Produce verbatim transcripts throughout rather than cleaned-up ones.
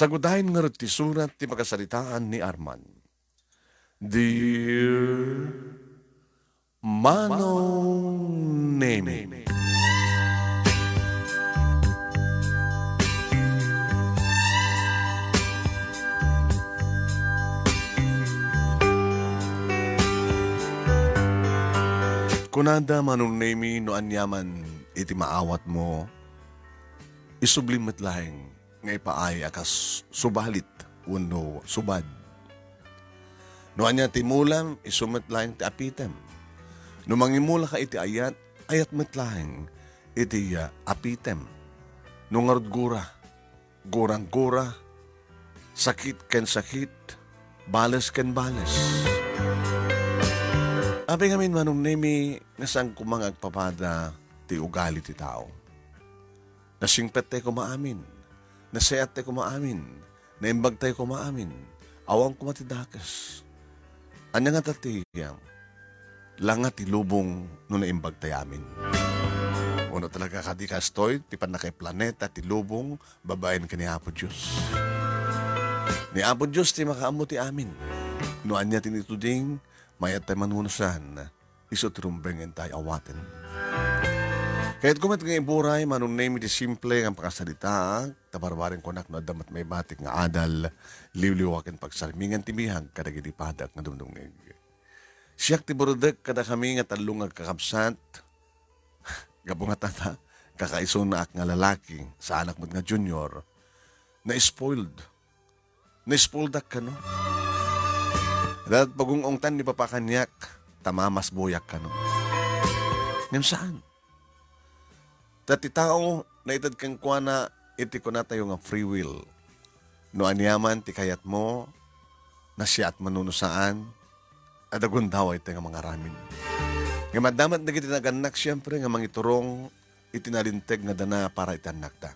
Sagudayen ngarud ti surat ti pakasaritaan ni Arman. Dear Manong Nemi. Kunada, Manong Nemi, no aniaman iti maawatmo, isublim met laeng nga ipaay a kas subalit wenno subad. No ania ti imulam, isu met laeng ti apitem. No mangimulaka iti ayat, ayat met laeng iti, ah, apitem. No ngarud gura, gurang gura, sakit ken sakit, bales ken bales. Apay ngamin, Manong Nemi, nga saan koma nga agpapada ti ugali ti tao. Nasingpet tay koma amin. Naseat tay koma amin. Naimbag tay koma amin. Awan koma ti dakes. Ania ngata ti langa ti lubong no naimbag tay amin? Wenno talaga kadi kastoy ti pannakaiplaneta ti lubong babaen ken ni Apo Dios? Ni Apo Dios ti makaammo ti amin. No ania ti inituding, mayat tay manunusan. Isu ti rumbeng intay awaten. Kayatko met nga iburay, Manong Nemi, ti simple nga pakasaritaak, ta barbareng kunak no adda met maibatik nga adal, liwliwa ken pagsarmingan ti biag kadagiti padak nga dumdumngeg. Siak ti burudek kadakami nga tallo nga agkakabsat. Gapu nga tata, kakaisunaak nga lalaki, saanak met nga junior, na-spoiled. Naispoildak kano. Da't pagungungtan ni Papa kaniak, ta mamasboyak kano. Ngem saan. Ta ti tao, naited kenkuana iti kunatayo nga free will. No aniaman ti kayatmo, nasiatmo wenno saan, adda gundaway ti nga mangaramin. Ngem adda met dagiti nagannak, siempre, nga mangiturong iti nalinteg nga dana para iti annakda.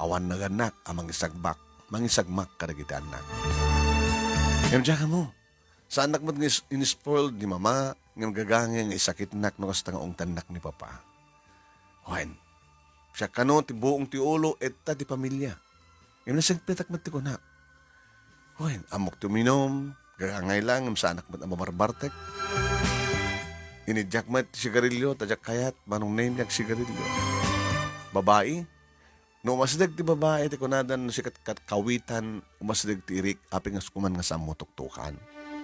Awan nagannak a mangisagbak, mangisagmak kadagiti annak. Ngem diak ammo, saannak met nga is-, in-spoiled ni Mama, ngem gagangay nga isakitnak no kasta nga ungtannak ni Papa. Wen, siak kano ti buong ti ulo, etta ti pamilia. Ngem nasingpetak met ti kunak. Wen, ammok ti uminum, gagangay lang, ngem saanak met a mabarbartek. Inidiak met ti sigarilio, ta diak kayat, Manong Neng, ti agsigarilio. Babai, no umasideg ti babai, ti kunada, no sikat kat kawitan, umasideg ti irik, apay nga kuman nga saanmo tuktukan.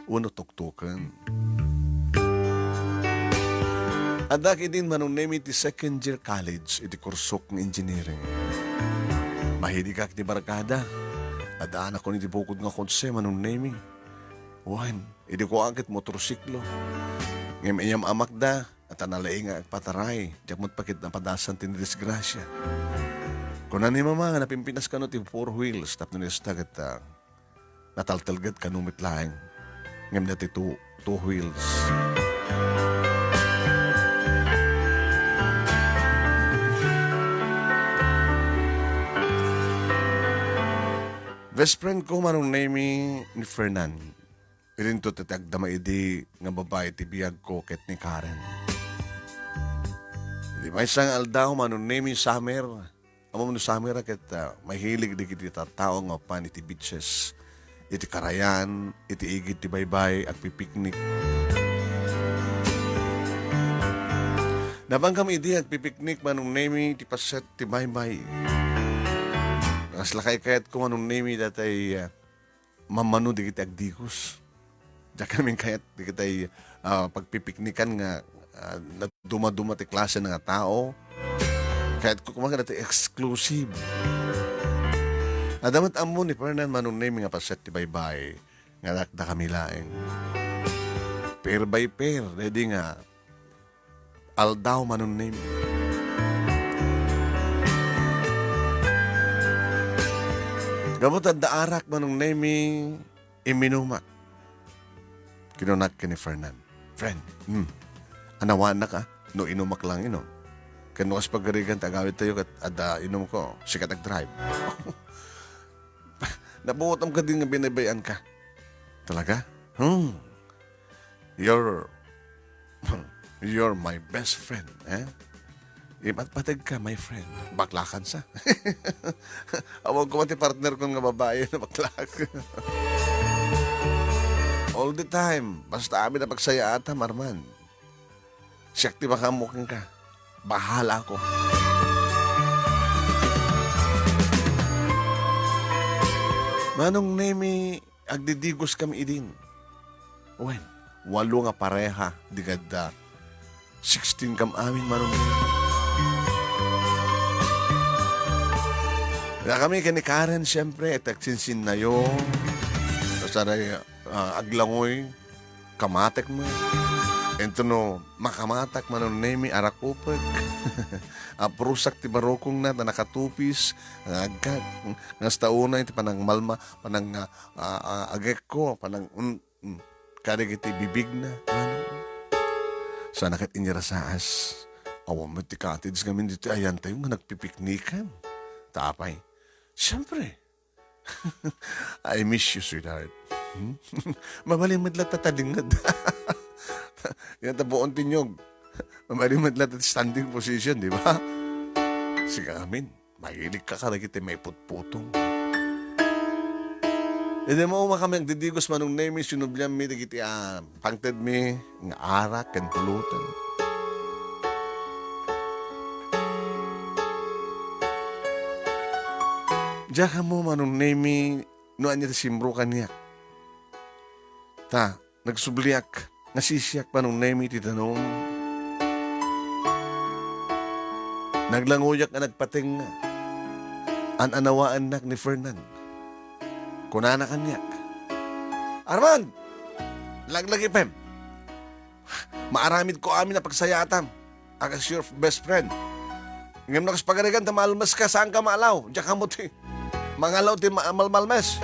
Wenno tuktuken. Addak idin, Manong Nemi, ti second year college iti kursok nga engineering. Mahiligak ti barkada. Adda anakon iti bukod nga kotse, Manong Nemi. Wen, idi kuak ket motorsiklo. Ngem iyam-amakda, ta nalaing nga agpataray, diak met paket napadasan ti disgrasia. Kuna ni Mama nga napimpinas kano ti four wheels, tapno ni esta ket, ah, nataltalged kano met laeng. Ngem daytoy two, two wheels. Best friend ko, Manong Nemi, ni Fernan. Idinto ti agdama idi nga babai ti biagko ket ni Karen. Idi maysa nga aldaw, Manong Nemi, summer, Ammom no summer a ket, ah, mahilig dagiti tattao nga mapan iti beaches, iti karayan, iti igid ti baybay, agpipiknik. Napankami idi agpipiknik, Manong Nemi, ti paset ti baybay. Kasla kayatko, Manong Nemi, daytoy, ah, mammano dagiti agdigos. Diak kami kayat dagiti, ah, pagpipiknikan nga, ah, naduma-duma ti klase nga tao. Kayatko koma nga daytoy exclusive. Adda met ammo ni Fernan, Manong Nemi, nga paset ti baybay nga dakdakami laeng. Pair by pair, ready nga aldaw, Manong Nemi. Gapu ta adda arak, Manong Nemi, iminumak. Kinunak ken ni Fernan, "Friend, hmm, anawanak a, no inumak lang, you know. Ken no kas pagarigan ti agawidtayo ket adda inumko, sikat agdrive." Nabuotam kadi nga binaybay-anka. Talaga? Hmm. You're, you're my best friend, eh? Ipatpateg ka, my friend. Baklakan sa. Awan ko man ti partner ko nga babae na baklak. All the time. Basta amin a pagsayaatam, Arman. Siak ti makaammo kenka. Bahala ako. Manong Nemi, agdidigos kami idin. Wen, walo nga pareha, di kadda sixteen kam amin, Manong Nemi. Kaya kami ken ni Karen, siyempre, et agsinsinnayo. Tapos aray, ah, aglangoy. Kamatek met. Intono makamatak, Manong Nemi, arakupek. Aprusak ti barukongna ta nakatupis, nga agkak, nga hasta unay ti panangmalma, panang, ah, ah, ah, agekko, panang, mm, mm, kadagiti bibigna, Manong. Sana ket inyarasaas. Awan met ti cottage ngamin ditoy ayantayo nga nagpipiknikan. Ta apay, siyempre, I miss you, sweetheart. Hmm? Mabalin met latta ta linged. Yan ta buon tinyog. Mabalin met latta ti standing position, di ba? Sika amin, mahilig ka kadagiti maiputputong. Idi mo, uma kami agdidigos, Manong Nemi, sinublianmi dagiti, ah, pangtedmi nga arak ken pulutan. Diak ammo, Manong Nemi, no ania ti simro kaniak. Ta, nagsubliak, nasisiak, Manong Nemi, ti danum. Naglangoyak a nagpatengnga. An-anawaennak ni Fernan. Kunana kaniak, "Armand! Laglagipem! Maaramidko amin a pagsayaatam a kas your best friend. Ngem no kas pagarigan ta malmeska, saanka maalaw. Diak ammo ti mangalaw ti ma-, malmalmes."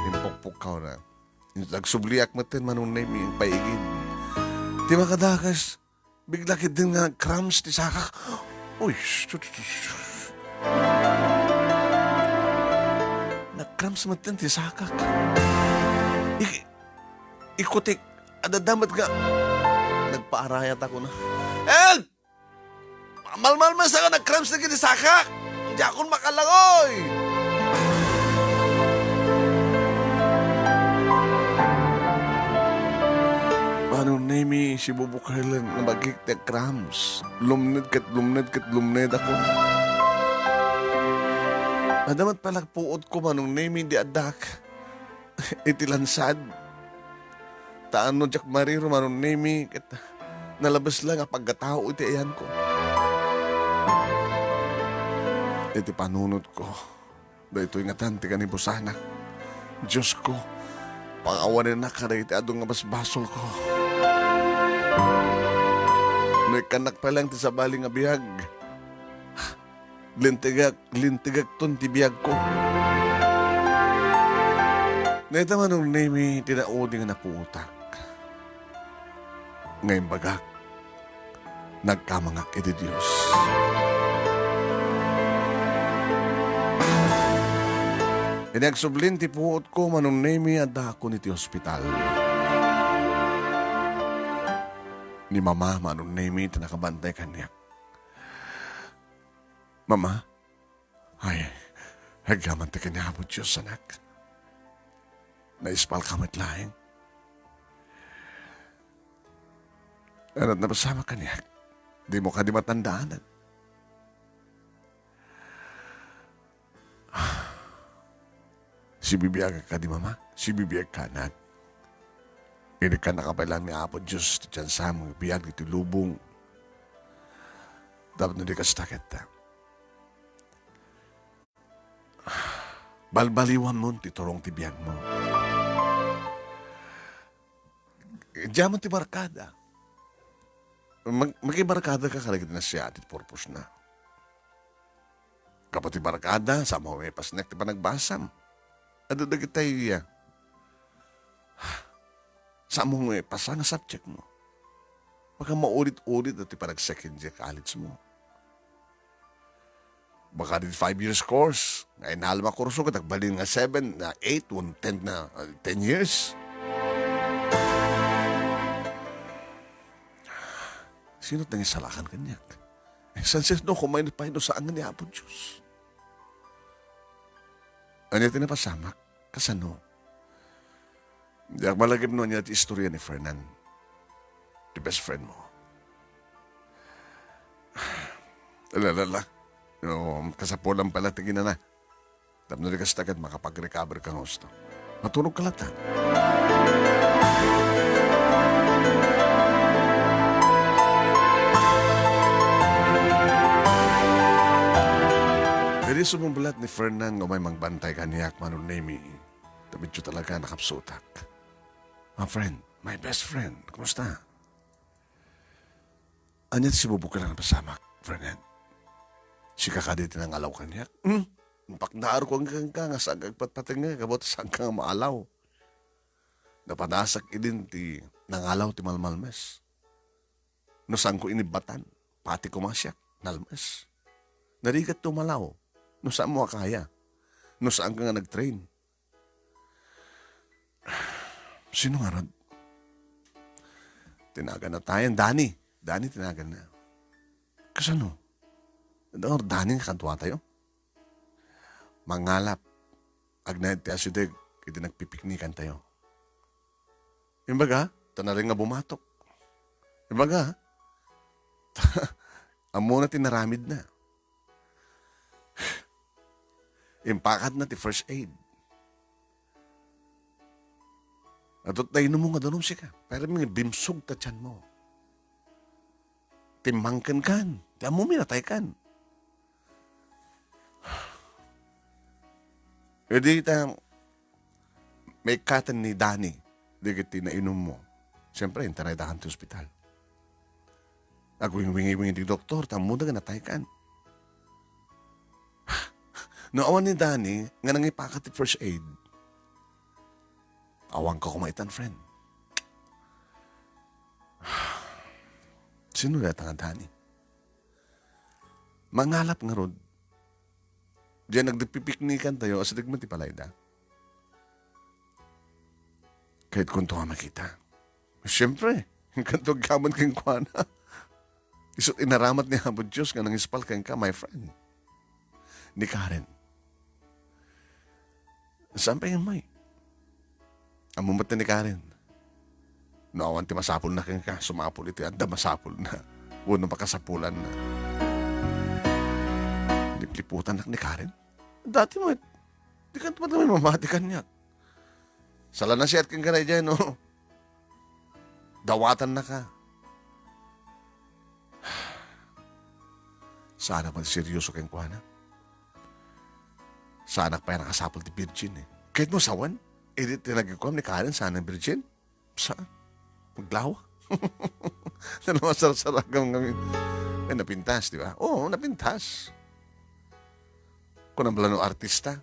Impukpukkawna. Nagsubliak metten, Manong Nemi, paigid. Ti makadakas, bigla ketdin nga nag-cramps ti sakak. Uy, sus, sus, sus. Nag-cramps metten ti sakak. Ik-, ikutik, adda met nga nagpaarayat ako na. "Help! Malmalmes nga nag-cramps dagiti sakak! Diakon makalangoy!" Manong Nemi, sibubukelen nga bagik ti cramps. Lumned ket lumned ket lumned ako. Adda met pay la puotko, Manong Nemi, idi addak iti lansad. Ta no diak mariro, Manong Nemi, ket nalabes la nga paggatao iti ayanko. Iti panunotko, daytoy ngatan ti kanibusanak. Diosko, pakawanenak kadagiti adu nga basbasolko. No ikkannak pay laeng ti sabali nga biag, lintegak, lintegakton ti biagko. Dayta, Manong Nemi, ti naudi nga napuotak. Nga imbagak, nagkamangak iti Dios. Idi agsublin ti puotko, Manong Nemi, addaakon iti ospital. Ni Mama, Manong Nemi, ti nakabantay kaniak. "Mama, ay, agyaman ti ken ni Apo Dios, anak. Naispalka met laeng. Ania ti napasamak kaniak? Dimo kadi matandaanan?" "Sibibiagak kadi, Mama? Sibibiagka, anak. Inikkannak pay laeng ni Apo Dios ti tiansam nga agbiag iti lubong. Tapno di kasta ket, balbaliwanmon ti turong ti biagmo. Diamon ti barkada. Mag-, makibarkadaka kadagiti nasayaat iti purposna. Gapu ti barkada, saan mo nga ipasnek ti panagbasam. Adu dagitay, ah, saan mo nga ipasa nga subject mo. Baka maulit-ulit ti panag-second year college mo. Baka di five years course, nga inalma kurso, ket agbalin nga seven, na eight, one, ten na, ah, ten years. Sino ti nangisalakan kaniak? Sansino koma pay no saan nga ni Apo Dios? Ania ti napasamak? Kasano? Diak malagip no ania ti istorya ni Fernan, ti best friend mo. Ala, ala, ala. No, kasapulan pala ti kinana. Tapno di kasta ket makapag-recover ka nga husto. Maturog ka latta. Idi sumublat ni Fernan nga umay mangbantay kaniak, Manong Nemy, ta medyo talaga nakapsutak. My friend, my best friend, kumusta? Ania ti sibubukel a napasamak, Fernan? Sika kadi ti nangalaw kaniak? Hmm? Impakdaar ko kenka nga saan ka agpatpatengngeg, apo ta saan ka nga maalaw. Napanasak idin ti nangalaw ti malmalmes. No saanko inibbatan, pati koma siak, nalmes. Narigat ti umalaw, no saanmo a kaya. No saan ka nga nagtrain. Sino ngarud? Ti naganna tayen, Dani. Dani ti naganna. Kasano? Adda ngarud Dani nga kaduatayo? Mangalap. Agnaed ti asideg iti nagpipiknikantayo. Imbaga, ta naleng nga bumatok. Imbaga, ammona ti naramidna. Impakatna ti first aid. Adtoy ta inummo nga danum sika. Pero nga bimsog ta tianmo. Timmangkenkan. Ti ammomi, nataykan. Idi ta maikkaten ni Dani dagiti nainummo. Siyempre, intaraydakan ti ospital. Agwingwingiwing ti doktor, ta ammona nga nataykan. No awan ni Dani nga nangipakat ti first aid, awanka koma itan, friend. Sino dayta nga Dani? Mangalap ngarud. Diay nagpipiknikantayo, asideg met ti palayda. Kayatkonto nga makita. Siyempre, inkanto agyaman kenkuana. Isu't inaramat ni Apo Dios nga nangispal kenka, my friend. Ni Karen. Saan pay nga may? Ammom met ni Karen. No awan ti masapulna kenka, sumapul iti adda masapulna wenno makasapulanna. Lipliputannak ni Karen. Dati met, dikanto met kami mamati kaniak. Sala nasiat kenka daydiay, no? Dawatannaka. Saanak met seryoso kenkuana. Saanak pay a nakasapul ti virgin, eh. Kayatmo sawen, idi ti nagikuam ni Karen, saan a virgin? Saan? Maglawa. Nalamasarsaragam ngamin. Eh, napintas, di ba? Oo, napintas. Kunam la no artista,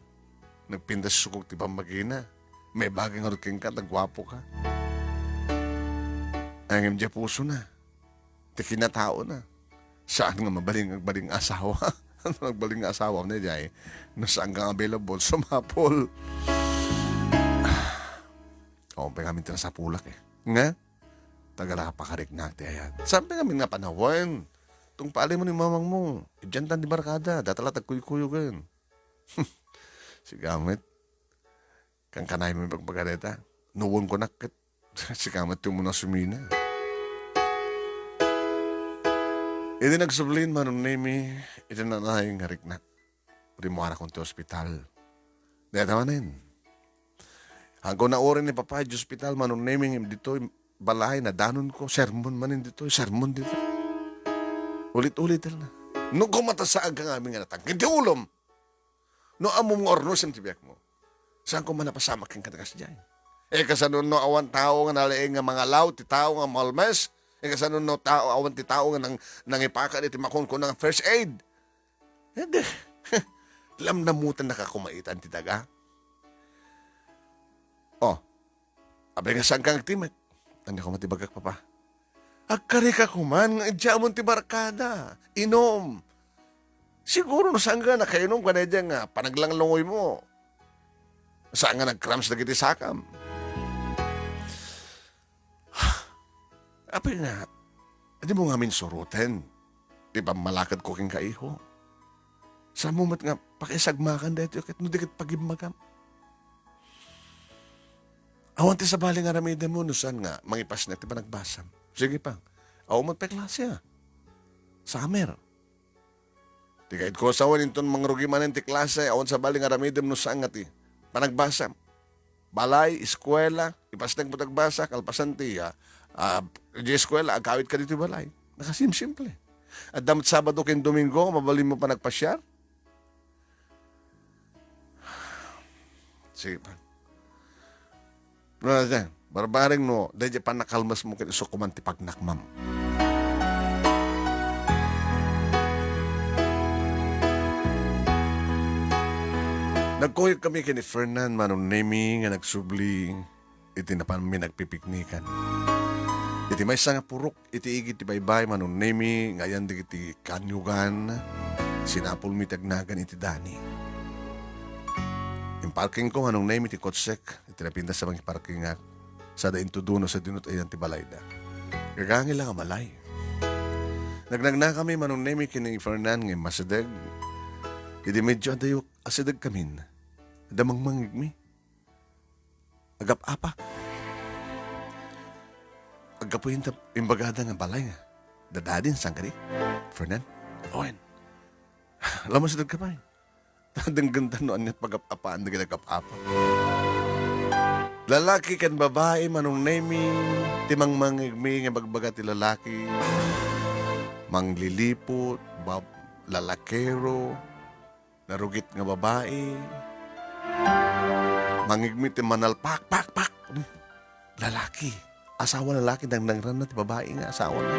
nagpintas sukog ti pammagina. Maibagay ngarud kenka, ta guapo ka. Ngem diay pusona, ti kinataona. Saan nga mabalin, agbalin nga asawa? Ano agbalin nga asawa? Ano diay? No saan ka nga available, sumapul. Awan pay ngamin ti nasapulak, eh. Nga? Taga la pakariknak ti ayan. Saan pay ngamin nga panawen? Tungpalay mo ni mamang mo. Idiantan di barkada. Data la tagkuykuyogen. Sika met. Kankanay mo ibagbaga deta. Nuwon ko nak ket. Sika met ti umuna sumina. Idi nagsublin, Manong Nemy, iti nanay nga riknak. Rimmuarakon ti ospital. Deta manen. Agko nauren ni Papa iti ospital, Manong Nemy, ngem ditoy balay, nadanonko, sermon manen ditoy, sermon ditoy. Ulit-ulit na. No kumatasaag ka ngamin nga natangken ti ulom. No ammom nga urnosem ti biagmo. Saan koma napasamak kenka ti kasdiay? Eh, kasano no awan tao nga nalaing nga mangalaw ti tao nga malmes? Eh, kasano no tao, awan ti tao nga nang-, nangipakat iti makunkuna nga first aid? Edi, lamnamutennaka koma itan ti daga. Oh, apay nga saan ka nga agtimek? Ania koma ti bagak, Papa? Agkarika koman nga idiamon ti barkada. Inom. Siguro no saan ka nakainom, kanayon nga panaglanglungoy mo. Saan nga nag-cramps dagiti sakam. Apay nga, di mo ngamin suroten. ti pammalakedko kenka, iho. Saanmo met nga pakaisagmakan daytoy ket no di ket pagimmagam. Awan ti sabali nga aramidem no saan nga mangipasnek ti panagbasam. Sige pa. Awan met pay klase, a. Summer. Ti kaidko a sawen inton mangrugi manen ti klase, awan sabali nga aramidem no saan nga ti panagbasam. Balay, eskuela, ipasnek met agbasa, kalpasan ti, ah, ah, di eskuela, agkawidka ditoy balay. Nakasimsimple. Adda met Sabado ken Domingo, mabalinmo panagpasiar? Sige pa. No, ate, barbareng no, daydi pannakalmasmo ket isu koma ti pagnakmam. Nagkuyog kami ken ni Fernan, Manong Nemi, nga nagsubli iti napanmi nagpipiknikan. Iti maysa nga purok iti igid ti baybay, Manong Nemi, nga ayan dagiti kanyugan, sinapulmi ti agnagan iti Dani. Imparkingko, Manong Nemi, ti kotsek iti napintas a mangiparkingak. Sada intudo no sadino ti ayan ti balayda. Gagangay la nga balay. Nagnagnakami, Manong Nemi, ken ni Fernan nga immasideg. Idi medyo adayo asidegkamin, adda mangmangngegmi. Agap-apa. Aggapu inta imbagada nga balay nga dadadin, saan kadi? Fernan? Owen. Lamas dagka pay. Denggentan no aniat pagap-apaan dagiti agap-apa. Lalaki ken babai, Manong Nemi, ti mangmangngegmi nga bagbaga ti lalaki. Mangliliput, bab-, lalakero, narugit nga babai. Mangngegmi ti manalpak, pak, pak. Lalaki. Asawa lalaki, dangnangranna ti babai nga asawana.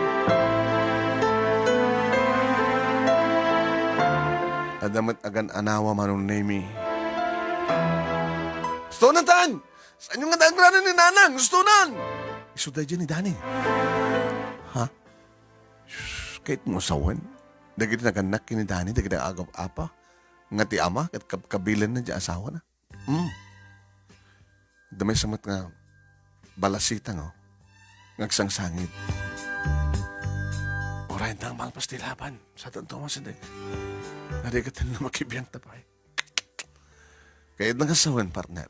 Adda met agan-anawa, Manong Nemi. Ustonan tan! Saanyo nga dangngranen ni Nanang? Ustonan! Isu daydiay ni Dani. Ha? Sus, kayatmo sawen? Dagiti nagannak ken ni Dani, dagiti agap-apa. Nga ti ama, ket kabkabilanna diay asawana. Hmm. Adda maysa met nga balasitang, oh, nga agsangsangit. Uray, intang malpas ti laban. Saan ti umasideg? Adi ket no makibiangta pay. Kayatna nga sawen, partner.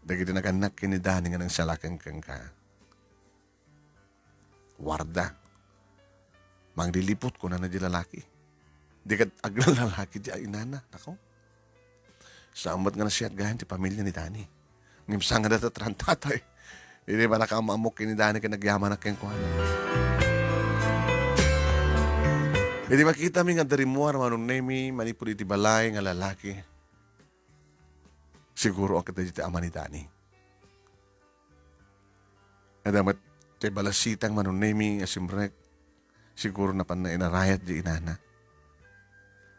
Dagiti nagannak ken ni Dani nga nangsalaken kenka. Warda. Mangliliput, kunana diay lalaki. Di ket aglallalaki diay inana. Nako. Saan met nga nasiat gayam ti pamilia ni Dani. Ngem saan nga data ti raan tatay. Idi pannakaam-ammok ken ni Dani ket nagyamanak kenkuana. Idi makitami nga adda rimmuar, Manong Nemi, manipud iti balay nga lalaki, siguro a ket daydiay ti ama ni Dani. Adda met ti balasitang, Manong Nemi, nga simrek. Siguro napanna inarayat diay inana.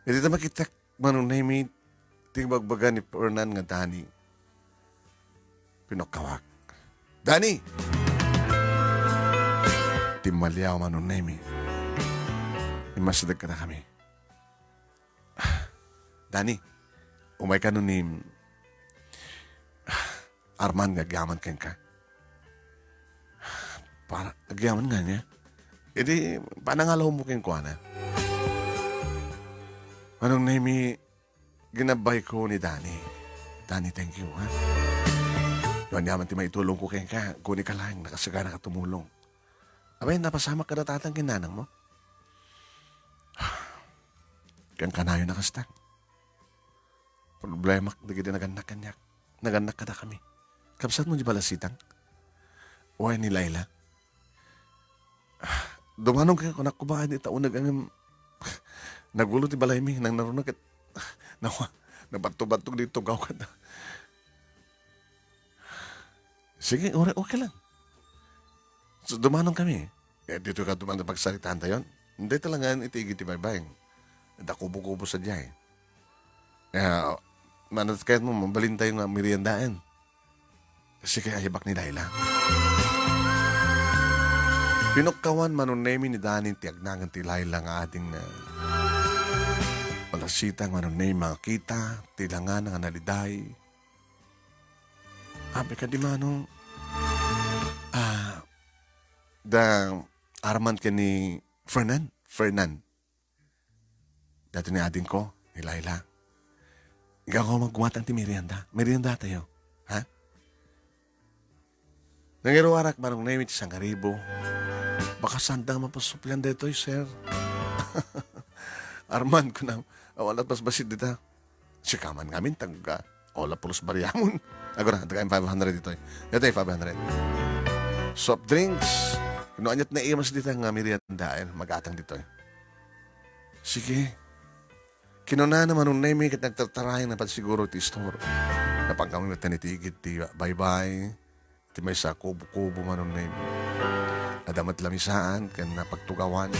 Idi ta makitak, Manong Nemi, ti bagbaga ni Fernan nga Dani. Pinukkawak. Dani! Timmaliaw, Manong Nemi. Immasideg kadakami. Dani, umayka no ni Arman nga agyaman kenka? Para, agyaman nga niya? Idi, panangalawmo kenkuana. Manong Nemi, ginabayko ni Dani. Dani, thank you, ha? No ania man ti maitulongko kenka, kunika laeng, nakasagana ka tumulong. Abay, napasamak kada tatang ken nanang mo. Ken kanayon a kasta. Problemak dagiti nagannak kaniak. Nagannak kadakami. Kabsatmo di balasitang? Uray ni Laila. Dumanon kay kunak ko ba, di ta uneg ngem nagulo ti balaymi, nang naruna ket nawa, nabattog-battog dito gaw ket. Sige, ore-, okay lang. So, dumanon kami. Eh, dito ka duman pagsaritaan tayon. Hindi talaga iti igid ti baybay. Dakubo-kubo sa diay. Eh, manat kayat mo, mabalin tayo nga meriendaen. Sige, ayabak ni Laila. Pinukkawan, Manong Nemi, ni Dani ti agnagan ti Laila nga ading na. Palasitang, Manong Nemi, makita ti langana nga naliday. Abi kadi, Manong, ah, da Arman ken ni Fernan? Fernan. Daytoy ni adingko, ni Laila. Ikaw ko magwatang ti merienda. Merienda tayo. Ha? Nangiruarak, Manong Nemi, ti sangaribu. Baka sanda mapasuplian daytoy, sir. Arman, kunam, awan at basbasit dita. Sika man ngamin, tagga. Ola pulos bariamon. Agora, tagaan five hundred ditoy. Ditoy, five hundred. Soft drinks. No, anyat na imas dita nga merienda, eh, magatang ditoy. Sige. Kinunana, Manong Nemi, ket nagtartarayan na pagsiguro ti istor. Napan kami met ti igid ti baybay, ti maysa kubo-kubo, Manong Nemi. Adda met lamisaan ken napagtugawan.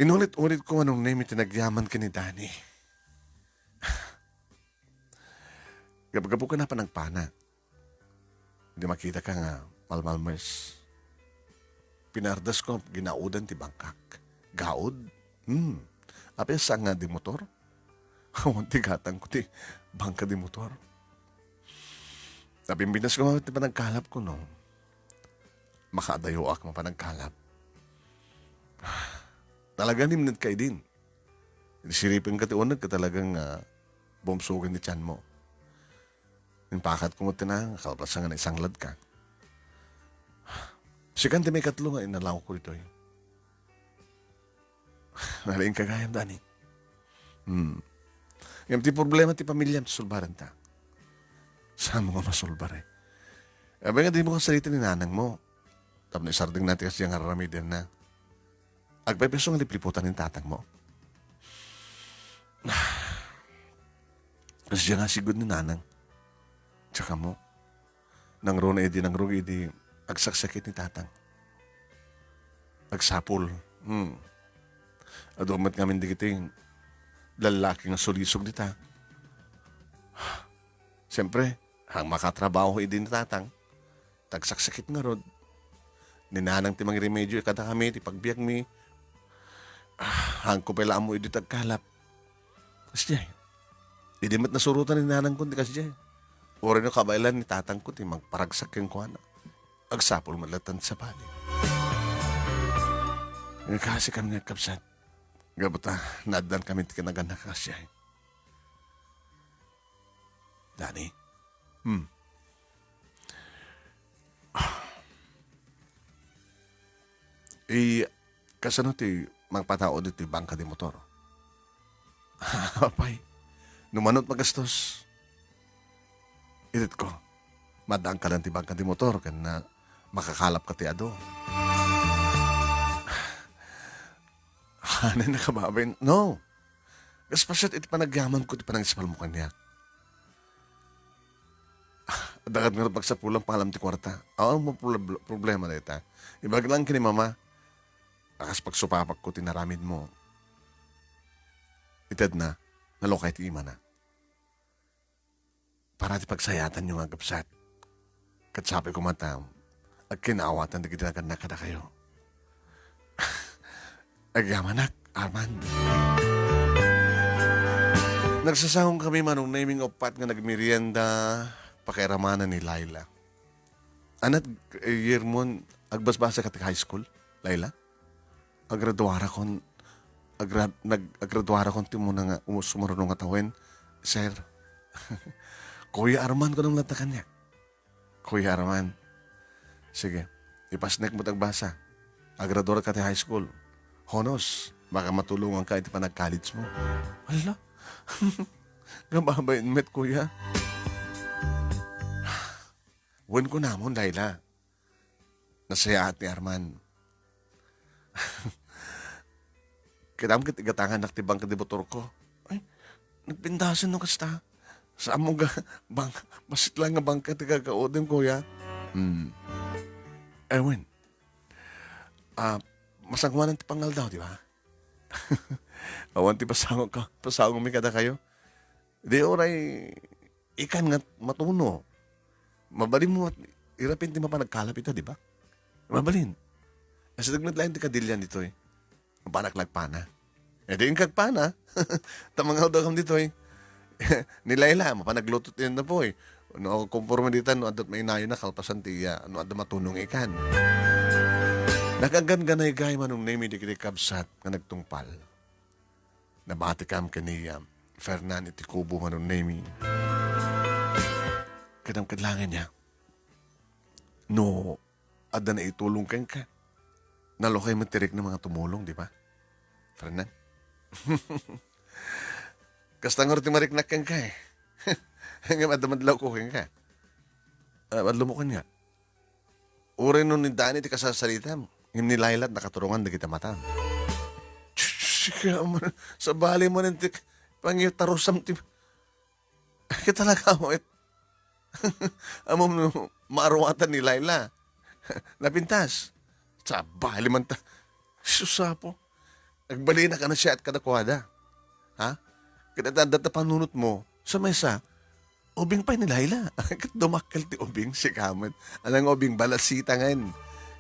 Inulit-ulit ko, Manong Nemi, ti nagyaman ken ni Dani. Gapgapu ken panagpana. Di makita ka nga malmalmes. Pinardas ko, ginaudan ti bangkak. Gaud? Hmm. Apay, saan nga di motor? Awan ti gatang ko ti bangka di motor. Napimpinas ko nga ti panagkalap ko, no? Makaadayoak nga panagkalap. Talaga, nimned ka idin. Siripen ka ti uneg ka talagang, ah, bumsugan ti tiyan mo. Impakat ko met ti nang, kalpasan nga naisanglad ka. Sikan ti maikatlo nga inalaw ko ditoy. Nalaing ka gayam, Dani. Hmm. Ngem ti problema ti pamilyam, ti sulbaren ta. Saan mo nga masulbar, eh? Abay nga, di mo kasarita ni nanang mo. Tapno isardeng na ti kasdiay nga aramiden na. Agpaypayso nga lipliputan ni tatang mo. Kasdiay nga sigud ni nanang. Tsaka mo. Nangruna idi, nangrugi idi agsaksakit ni tatang. Agsapul. Hmm. Adu met ngamin dagiti lallaki nga sulisog dita. Siyempre, ang makatrabaho idi ni tatang, tagsaksakit ngarud. Ni nanang ti mangiremedyo kadakami, ti pagbiagmi. Ah, haanko pay la ammo idi tagkalap. Kasdiay. Idi met nasurotan ni nanangko ti kasdiay. Uray no kabaelan ni tatangko ti magparagsak kenkuana. Agsapul met latta ti sabali. Nga kasi kami nga kabsat. Gapu ta, naaddan kami ti kinagannak a kasdiay. Dani. Hmm. Eh, kasano ti mangpatao ditoy bangka di motor? Apay, no manut magastos, itit ko, madaan ka lang ti bangka di motor, ken na, makakalap ka ti adu. Hanay nakababain? No. Kas paset iti panagyaman ko ti panangispal mo kaniak. Dakat nga pagsapulan pa alam ti kuarta. Awan mo prob-, problema dayta. Ibag lang ken ni mama, akas pagsupapakko ti naramid mo. Ited na, nalukay ti imana. Para ti pagsayatanyo nga agkabsat. Ket sapay koma ta agkinawatan dagiti nagannak kadakayo. Agyamanak, Armand. Nagsasango kami, Manong Neming, uppat nga nagmerienda, pakairamanan ni Laila. Anat, eh, year mo, agbasbasa ka ti high school, Laila? Agraduarakon, agra-, nag-, agraduarakon ti umuna nga umus-, sumaruno nga tawen, sir. Kuya Arman, kunam latta kaniak. Kuya Arman. Sige, ipasnek mo ti agbasa. Agraduarka ti high school. Honos, baka matulonganka iti panag-college mo. Hala? Gababain met, kuya. Wen kunamon, Laila. Nasayaat ni Arman. Kinam ket igatangannak ti bangka di motorko. Ay, nagpindasen no kasta. Saan mo ga-, bang-, bassit lang nga bangka ti gagaudem, kuya. Hmm. Ewan. Ah, masangoanan ti pangaldaw, di ba? Awan ti pasango ka, pasango mi kadakayo. Di uray ikan nga matuno. Mabalin mo, irapen ti mapan nagkalap ita, di ba? Mabalin. Asideg met laeng ti kadilian ditoy. Mapanak lagpana. E di inkagpana. Ta mangaldaw kam ditoy. Ni Laila, mapan nagluto ti napoy. No, konforme dita, no, adda mainayon na, kalpasan ti, ah, no, adda matuno nga ikan. Nagangganganay gayam, Manong Nemi, dagiti kabsat nga nagtungpal. Nabatikam ken ni, ah, Fernan iti kubo, Manong Nemi. Kadam-kadlangen niya. No, adda naitulong kenka. Nalukay met ti rikna nga tumulong, di ba? Fernan? Kasta ngarud ti mariknak kenka, eh. Ngem adda madlawko kenka. Ah, adlawmo kaniak. Uray no ni Danny ti kasasaritam, ngem ni Laila nakaturongan dagiti matam. Sika man, sabali man ti pangitarusam ti, ket talaga met. Ammom no maaruatan ni Laila. Napintas. Sabali man ta. Sus, Apo. Agbalina ka na siya at kadakuada. Ha? Ket adda ta panunot mo, sa maysa, ubing pay ni Laila. Ket dumakkel ti ubing, sika met. Alang ubing, balasita ngayen.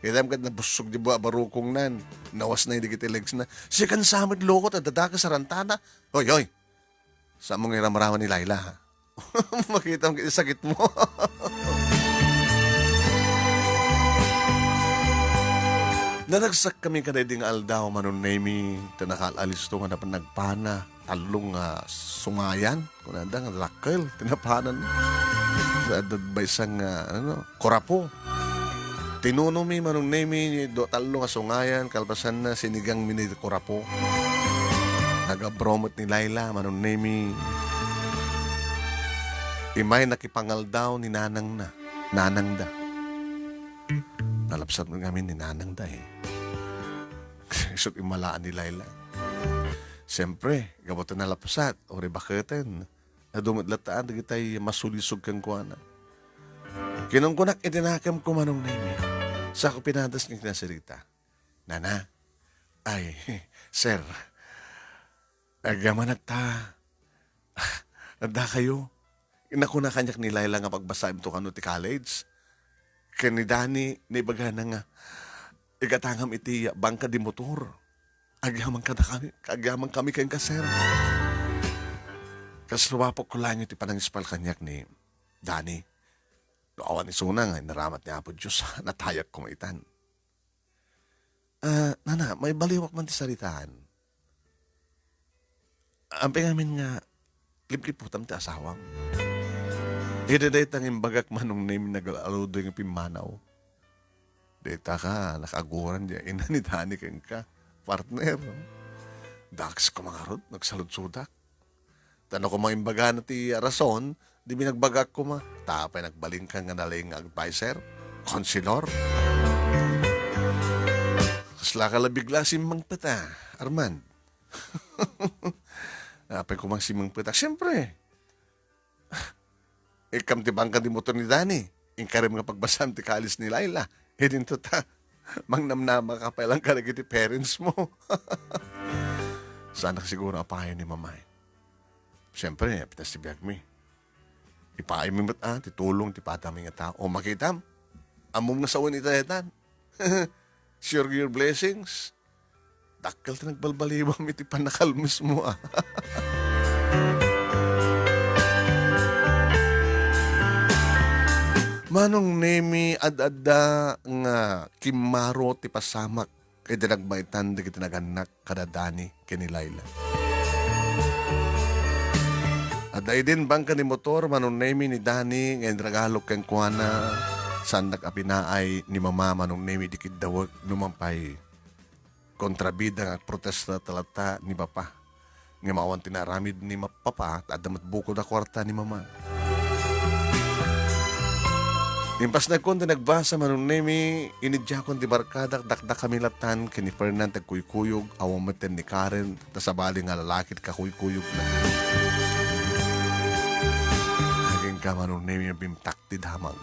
Kitam ket nabusog di buak barukongnan. Nawas na dagiti legs na. Sikan sa met loko, ta dadakes a rantada. Hoy, hoy! Sa mo nga iramrama ni Laila, ha? Makitam ket sakit mo. Naragsak kami kadaydi nga aldaw, Manong Nemi, ta nakaal-alisto nga napan nagpana. Tallo nga sungayan, kunada nga dakkel, ti napanan. Sa adda maysa nga, ano, kurapo. Tinunomi, Manong Nemi, do, tallo nga sungayan, kalpasanna, sinigangmi ni kurapo. Nagabromet ni Laila, Manong Nemi. Imay nakipangaldaw ni nanangna, nanangda. Nalapsat ngamin ni nanangda, eh. Isut' immalaan ni Laila. Siyempre, gapu ta nalapsat, uray baketen. Adu met latta dagitay masulisog kenkuana. Kinunkunak iti nakemko, Manong Nemi. Sako pinadas nga kinasirita. Nana, ay, sir, agyamanak ta. Adda kayo? Nakuna kaniak ni Laila nga pagbasaemto kano ti college. Ken ni Danny, naibagana nga igatangam iti bangka di motor. Agyaman kada kami, agyaman kami kenka, sir. Kas lumapok ko laeng iti panangispal kaniak ni Danny. No awan isuna nga inaramat ni Apo Dios, natayakko maitan. Ah, nana, maibaliwak man ti saritaan. Ampay ngamin nga lipliputam ti asawam. Idi dayta nga imbagak, Manong Nemi, nagaludoy nga pimmanaw. Dayta ka, nakaaguran diay ina ni Danny kenka, partner. Dakes koma ngarud, nagsaludsodak. Ta no koma imbagana ti rason, di binagbagak koma. Ta apay nagbalinka nga nalaing nga adviser, konselor. Kasla ka la bigla simmangpet, ah, Armand. Apay koma simmangpetak? Siyempre. Ikkam ti bangka di motor ni Danny. Inkarem nga pagbasam ti kalis ni Laila. Idinto ta, mangnamnama ka pay lang kadagiti parents mo. Saanak siguro a paay ni Mama, eh. Siyempre, apitas ti biagmi. Ipaaymi met, ah, ti tulong ti padami nga tao. O, makitam? Ammom nga sawen ita daytan. Share your blessings. Dakkel ti nagbalbaliwam iti pannakalmesmo, ah. Manong Nemi, ad-adda nga kimmaro ti pasamak iti nagmaitan dagiti nagannak kada Danny ken ni Laila. Adda idin bangka ni motor, Manong Nemi, ni Danny nga inregalok kenkuana. Saannak a pinaay ni Mama, Manong Nemi, di kiddawek no man pay kontrabida nga agprotesta ta latta ni Papa. Ngem awan ti naaramid ni ma-, Papa, ta adda met bukod a kuarta ni Mama. Impasnagkon ti nagbasa, Manong Nemi, inidiakon ti barkadak, dakdakami lattan ken ni Fernan ti agkuykuyog, awan met ni Karen, ta sabali nga lalaki ti kakuykuyogna. Agingga, Manong Nemi, bimtak ti damag.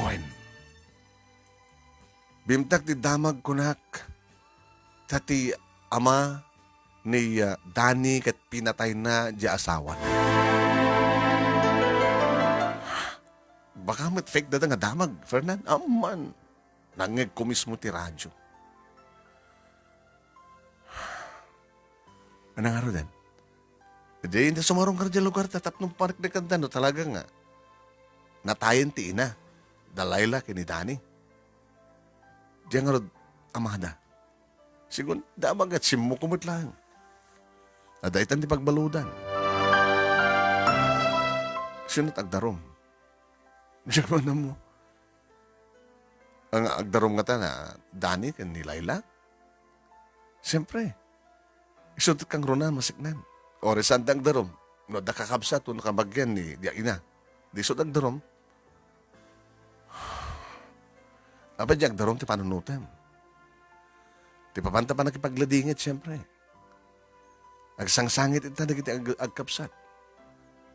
Wen, bimtak ti damag kunak, ta ti ama ni, ah, Danny ket pinatayna diay asawana. Baka met fake dayta nga damag, Fernan? Amman. Nangngegko mismo ti radyo. Ano nga, Rodan? Di, hindi sumarungkar diay lugar ta tapno pariknekanda no talaga nga natayen ti ina, da Laila ken ni Danny. Diay ngarud amada. Sigun, damag ket simmuko met laeng. Adda itan ti pagbaludan. Sino ti agdarum? Diak man ammo. Ang agdarum ngata ni Dani ken ni Laila? Siempre, isu ti kangruna, masiknan. Or saan ti agdarum? No adda kakabsat wenno kabagian ni, diay ina. Di isu ti agdarum. Apay diay agdarum ti panunotem? Ti papan ta pannakipagladingit, siempre. Agsangsangit ita dagiti ag-, agkabsat.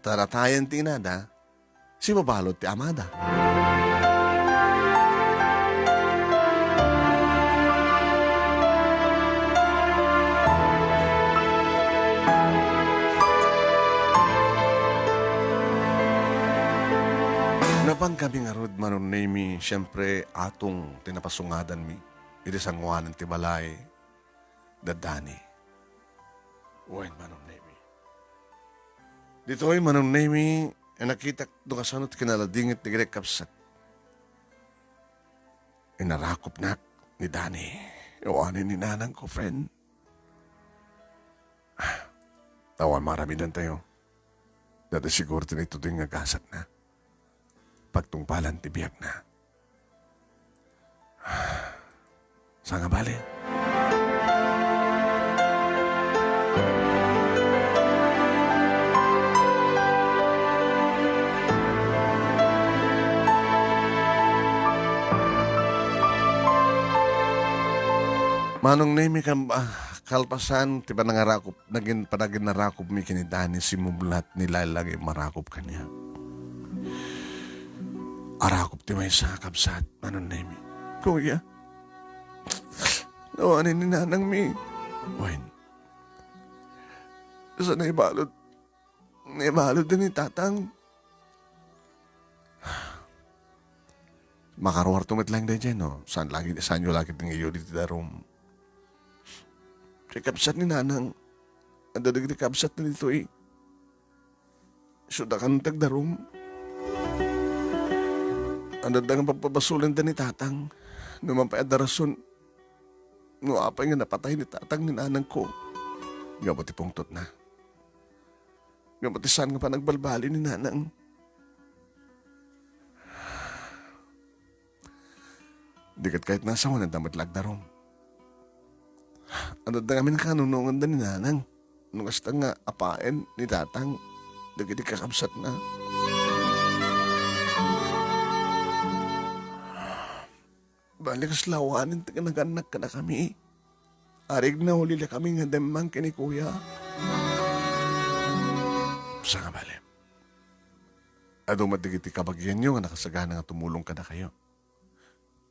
Taratayen ti inada, simabalud ti amada. Napankami ngarud, Manong Nemy, siempre, atong ti napasungadanmi iti sangoanan ti balay da Dani. Wen, Manong Nemy. Ditoy, Manong Nemy, a nakitak no kasano ti kinaladingit dagiti kabsat. Inarakupnak ni Dani. Awanen ni nanangko, friend. Awan maaramidantayo. Dada siguro ti naituding nga gasatna. Pagtungpalan ti biagna. Sangabali. Manong Nemy, kam-, ah, kalpasan ti panangarakup-, nagin-, panaginnarakupmi ken ni Dani, simmumlat ni Laila nga immarakup kaniak. Arakup ti maysa a kabsat, Manong Nemy. Kuya, awanen ni nanangmi. Wen. Sa naibalud, naibalud ni tatang. Makaruarto met laeng daydiay, no? Saan lagi, saanyo lagi ti ngayon iti darum? Ti kabsat ni nanang, adda dagiti kabsat na ditoy. Isuda kan tagdarum. Adda nga pagpabasolenda ni tatang. No man pay adda rason, no apay nga napatay ni tatang ni nanangko. Gapu ti pungtotna. Gapu ti saan nga panagbalbaliw ni nanang. Di ket kayat nasawen, adda met la agdarum. Adda ngamin kanunonganda ni nanang. No kasta nga apaen ni tatang dagiti kakabsatna. Bali, kasla awanen ti kinagannak kadakami. Arig nauli la kami nga demmang ken ni Kuya. Sangabali. Adu met dagiti kabagianyo nga nakasagana nga tumulong kadakayo.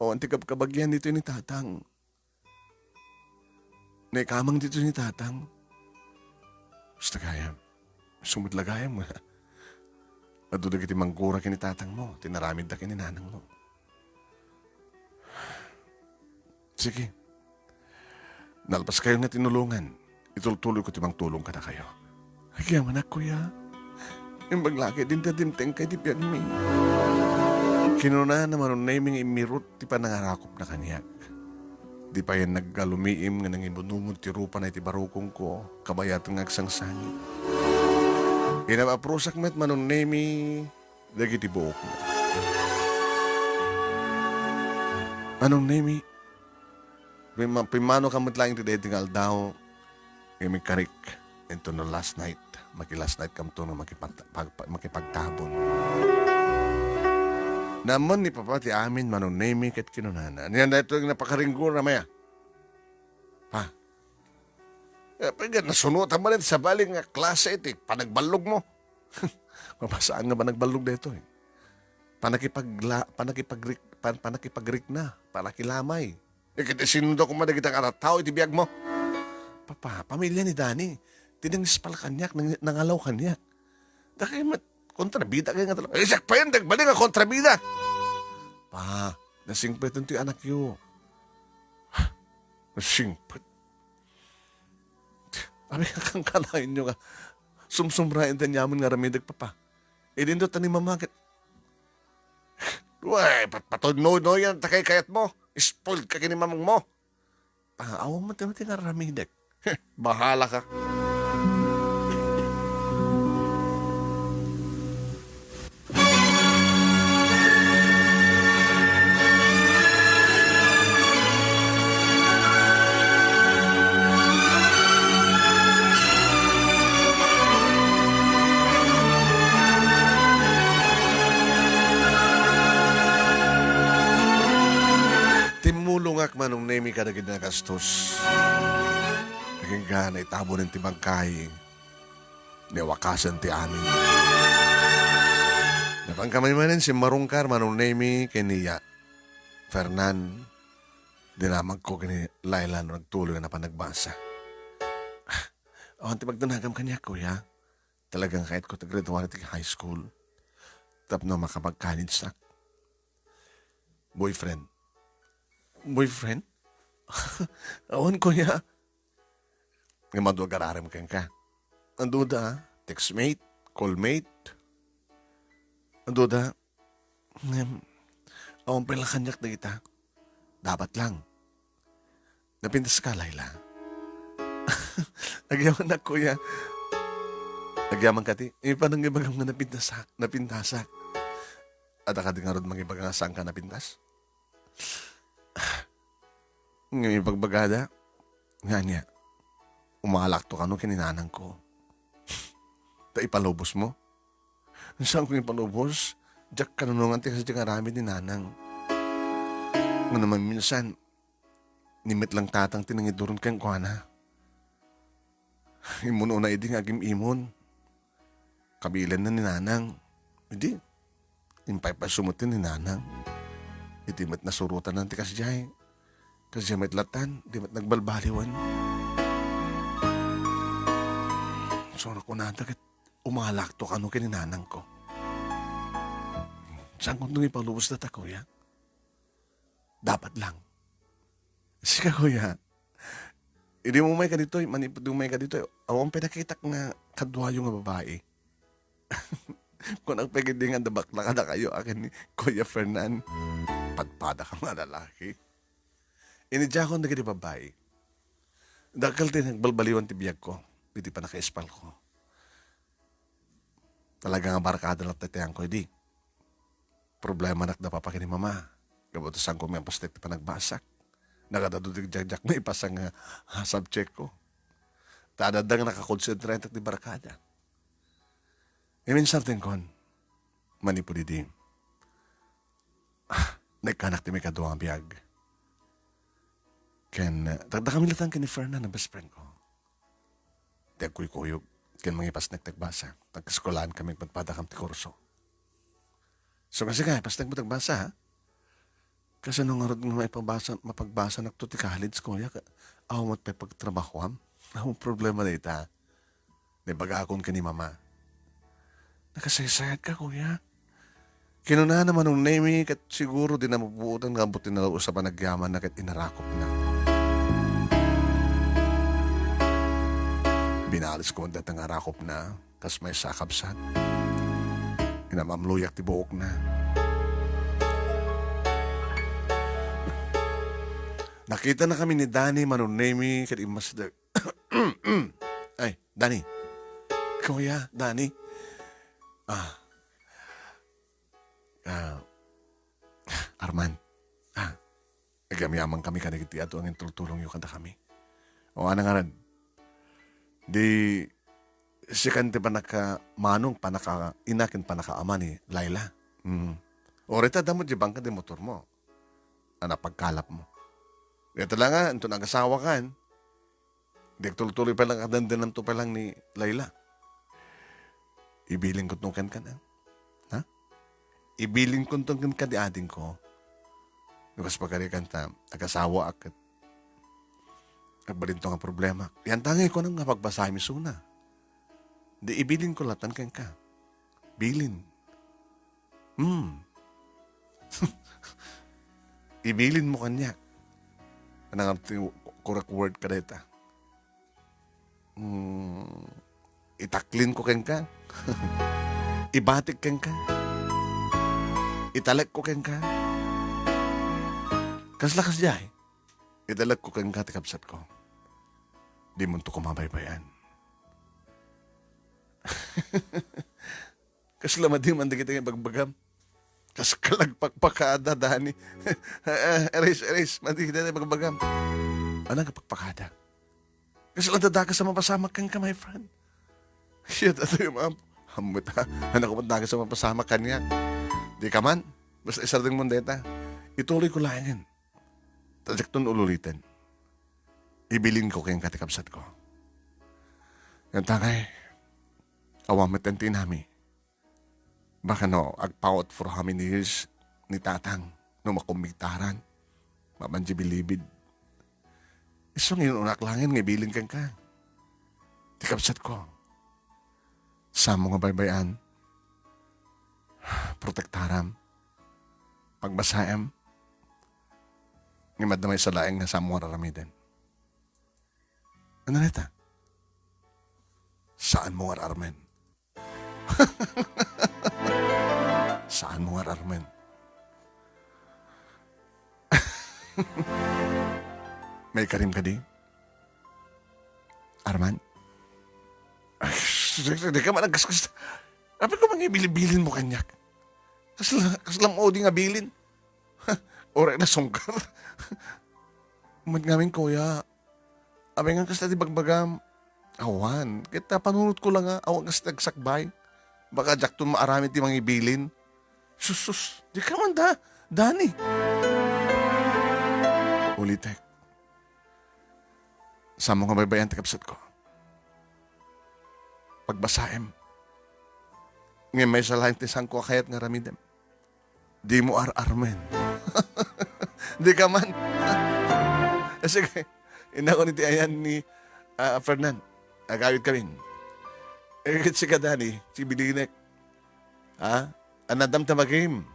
Awan ti kabkabagian ditoy ni Tatang. Naikamang ditoy ni Tatang. Basta gayam. Isu met la gayam nga adu dagiti manggura ken ni tatangmo, ti naramidda ken ni nanangmo. Sige. Nalpaskayo nga tinulongan, itultuloyko ti mangtulong kadakayo. Agyamanak, Kuya. Imbag la ket dintay dimtengka iti biagmi. Kinunana, Manong Nemy, nga immirut ti panangarakupna kaniak. Di payen naggalumiim nga nangibunumod ti rupana iti barukongko, kabayatan nga agsangsangit. Inap-aprusak met, Manong Nemy, dagiti buokna. Manong Nemy, pimma-, pimmanoka met laeng ti daytoy nga aldaw, nga mikarik, intono last night, maki-last night kamto nga makipag-, pag-, pag-, makipagtabon. Naammo ni Papa ti amin, Manong Nemy, ket kinunana, "Ania daytoy nga napakaringgura, maya?" Pa, eh, pagkat nasunotan man iti sabali nga klase iti panagballogmo. Mapasaan nga panagballog daytoy. Panakipagla-, panakipagrik-, pan-, panakipagrikna, panakilamay. Eh, ket sino da koma dagita nga tattao iti biagmo? Papa, pamilya ni Dani. Ti nangispal kaniak, nang-, nangalaw kaniak. Dakay met, kontrabida kay nga talo. Eh, siak payen, nagbalin nga kontrabida. Pa, nasingpet ti anakyo. Nasingpet. Abi, kankanayon nyo nga sumsumraen ti aniaman nga aramidek, Papa. Idinto ta ni Mama ket, "Uy, pat-, patuynoynoyan ta kay kayatmo. Spoiled ka ken ni mamangmo. Ah, awan met ti, ti nga aramidek. Bahala ka. Timmulongak, Manong Nemi, kadagiti nagastos. Agingga, naitabunen ti bangkay. Niwakasen ti amin. Napan kami manen simmarungkar, Manong Nemi, ken ni Fernan. Dinamagko ken ni Laila no nagtuloy a napan nagbasa. Awan ti pagdanagam kaniak, kuya. Talagang kayatko ti graduate ti high school tapno makapag-college-ak. Boyfriend. Boyfriend? Awan, kuya. Ngem adu a gararam kenka. Adu da, textmate, callmate. Adu da, ngem, awan pay la kaniak dagita. Dapat lang. Napintas ka, Laila? Agyamanak, kuya. Agyaman ka ti, ipanang ibagam nga napintasak, napintasak. Adda kadi ngarud mangibaga nga saan ka napintas? Ngem ibagbagada, nga ania, umalakto kano ken ni nanangko. Ta ipalubos mo? Saan ko ipalubos? Diak kanunongan ti kasdi nga aramid ni nanang. Ngem no maminsan, ni met lang tatang ti nangiduron kenkuana. Immunona idi nga agim-imon. Kabilenna ni nanang. Idi, impaypayso met ni nanang. Iti met nasurotanan ti kasdiay. Kasdiay met latan, di met nagbalbaliwan. So, nakunada ket umalakto kano ken ni nanangko. Saan ko ipalubos data, kuya? Dapat lang. Sika, kuya, idi mo umay ka ditoy, manipud umay ka ditoy, awan pay nakitak nga kaduayo nga babai. Kunak pay gidi nga adda bakla kadakayo, akin ni Kuya Fernan. Padpada ka nga lalaki. Inidiakon dagiti babai. Dakkel ti nagbalbaliwan ti biagko, iti pannakaispalko. Talaga nga barkada latta ti ayanko idi. Problemanak da papa ken ni mama. Gapu ta saanko maipaspek ti panagbasak. Nagad-adu ti diakdiak maipasa nga, ah, subjectko. Ta adda nga nakakonsentraentak ti barkada. Ngem insartengkon, manipud idi, ah, naikkanak ti maikadua nga biag. Ken, eh, dakdakami latta ken ni Fernan a best friendko. Ti agkuykuyog ken mangipasnek ti agbasa. Nagkaskulankami, padpadakam ti kurso. So, kasika, ipasnekmo ti agbasa, ha? Kasano ngarud nga maipabasa, mapagbasanakto ti college, kuya? Ka-, awan met pay pagtrabahoam? Awan problema dayta. Naibagakon ken ni mama. Nakasaysayatka, kuya. Kinunana, Manong Nemi, ket siguro dina mapuotan nga ammok ti nausa a panagyamanna ket inarakopna. Binalis ko dayta nga arakopna, kas maysa a kabsat. Inam-amloyak ti buokna. Nakitanakami ni Danny, Manong Nemi, ket immasdek. Ay, Danny. Kuya, Danny. Ah. Ah, Arman. Ah, agyamankami kadagiti adu a nangitultulongyo kadakami. O, ania ngarud? Di, sikan ti pannakamanong, pannakaina ken pannakaama ni Laila. Mm. O, dayta, adda met diay bangka ti motormo. A napagkalapmo. Dayta la nga, inton agasawakan, di agtultuloy pay lang, adandananto pay lang ni Laila. Ibilinkon kenka, ha? Ibilinkon kenka ti adingko. No kas pagarikan ta, agasawaak ket agbalinto nga problema. Yan tangay ko nga pagbasaem isuna. Di ibilinkon latta kenka. Bilin. Hmm. Ibilinmo kaniak. Ania nga ti correct word kadayta? Hmm. Itaklinko kenka. Ibatik kenka. Italekko kenka. Kasla kasdiay, italekko kenka ti kabsatko. Dimonto koma baybay-an. Kasla madi man dagiti ibagbagam. Kas kalagpakpakada, Dani. Eh, erase, erase. Madi dagiti ibagbagam. Ania nga pakpakada? Kasla dadakes a mapasamak kenka, my friend. Shit, atoy, ma'am. Ammom ta. Ania koma dadakes a mapasamak kaniak? Dika man. Basta isardengmo dayta. Ituloyko laengen. Ta diakton ululiten. Ibilinko kenka ti kabsatko. Ngem ta ngay, awan met ti inami. Baka no, agpawat for how many years ni Tatang no makumbiktaran, mapan diay bilibid. Isu nga inunak laengen nga ibilin kenka. Ti kabsatko. Saanmo nga baybay-an. Protektaram. Pagbasaem. Ngem adda maysa laeng nga saanmo nga ar-aramiden. Ania dayta? Saanmo nga ar-armen. Saanmo nga ar-armen. Maikarim kadi? Arman? Ay, sus, dika man agkaskas. Apay ko mangibilibilinmo kaniak. Kasla, kasla maudi nga bilin. Uray nasungkar. Met ngamin, kuya. Apay nga kasta ti bagbagam? Awan. Ket ta panunotko la nga, awan kasta agsakbay. Baka diakton maaramid ti mangibilin. Sus, sus, dika man da, Dani. Ulitek. Saanmo nga baybay-an ti kabsatko. Pagbasaem. Ngem maysa laeng ti saanko a kayat nga aramidem. Dimo ar-armen. Dika man. Eh, sige. Inakon iti ayan ni, ah, Fernan. Agawid kami. Eh, ket sika, Dani, ti bilinek. Ha? Anadam ta magim.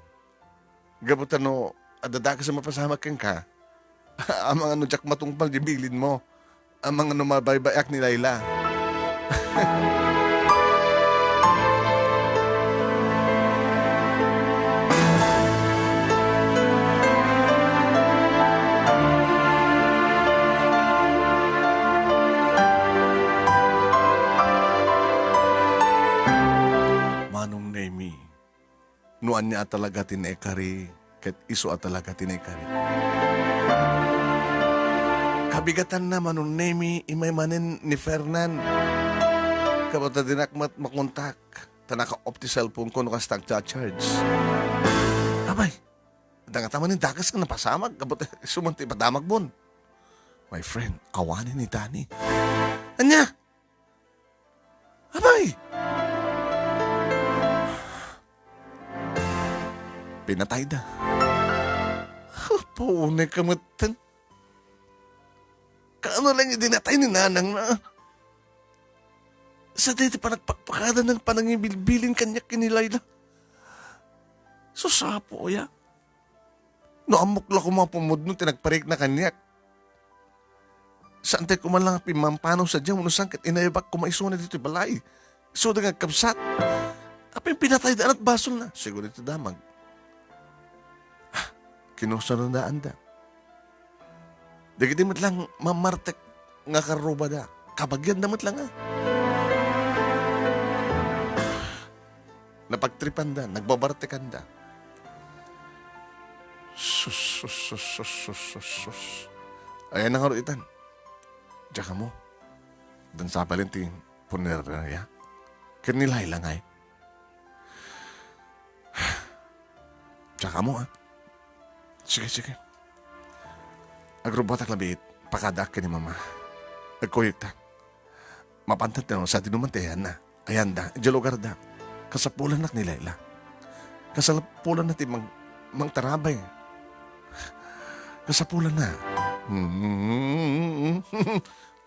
Gapu ta no, adda dakes a mapasamak kenka. Amangan no diak matungpal diay bilinmo. Amangan no mabaybayak ni Laila. Manong Nemi. No ania a talaga ti naikari, ket isu a talaga ti naikari. Kabigatanna, Manong Nemi, immay manen ni Fernan. Gapu ta dinak met makontak, ta naka-off ti cellphone ko no kasta agcha-charge. Abay, adda ngata manen dakes nga napasamak, gapu ta isu man ti ipadamagbon. My friend, awanen ni Dani. Ania? Abay! Pinatayda. Apo, unay ka metten. Kaano lang idi natay ni nanangna? Sa dayta panagpakpakada nga panangibilbilin kaniak ken ni Laila. Sus, Apo, aya. No ammok la koma pumudno ti nagparikna kaniak. Saantay koma la nga pimmampanaw sadiay, no saan ket inayabak koma isuna ditoy balay. Isuda nga agkabsat. Apay pinatayda ket basolna. Siguro iti damag. Ah, kinursadananda. Dagiti met lang mamartek nga karrubada. Kabagianda met lang, ah. Napagtripanda, nagbabartekanda. Sus, sus, sus, sus, sus, sus, sus. Ayan na nga ro itan. Diak ammo. Addan sabali ti punerarya. Ken ni Laila ngay. Diak ammo, ah. Sige, sige. Agrubbatak labiit. Pakadaak ken ni Mama. Agkuyogta. Mapantan ti no, sadino man ti ayanna. Ayanda, idiay lugarda. Kasapulannak ni Laila. Kasapulanna ti mang-, mangtarabay. Kasapulanna.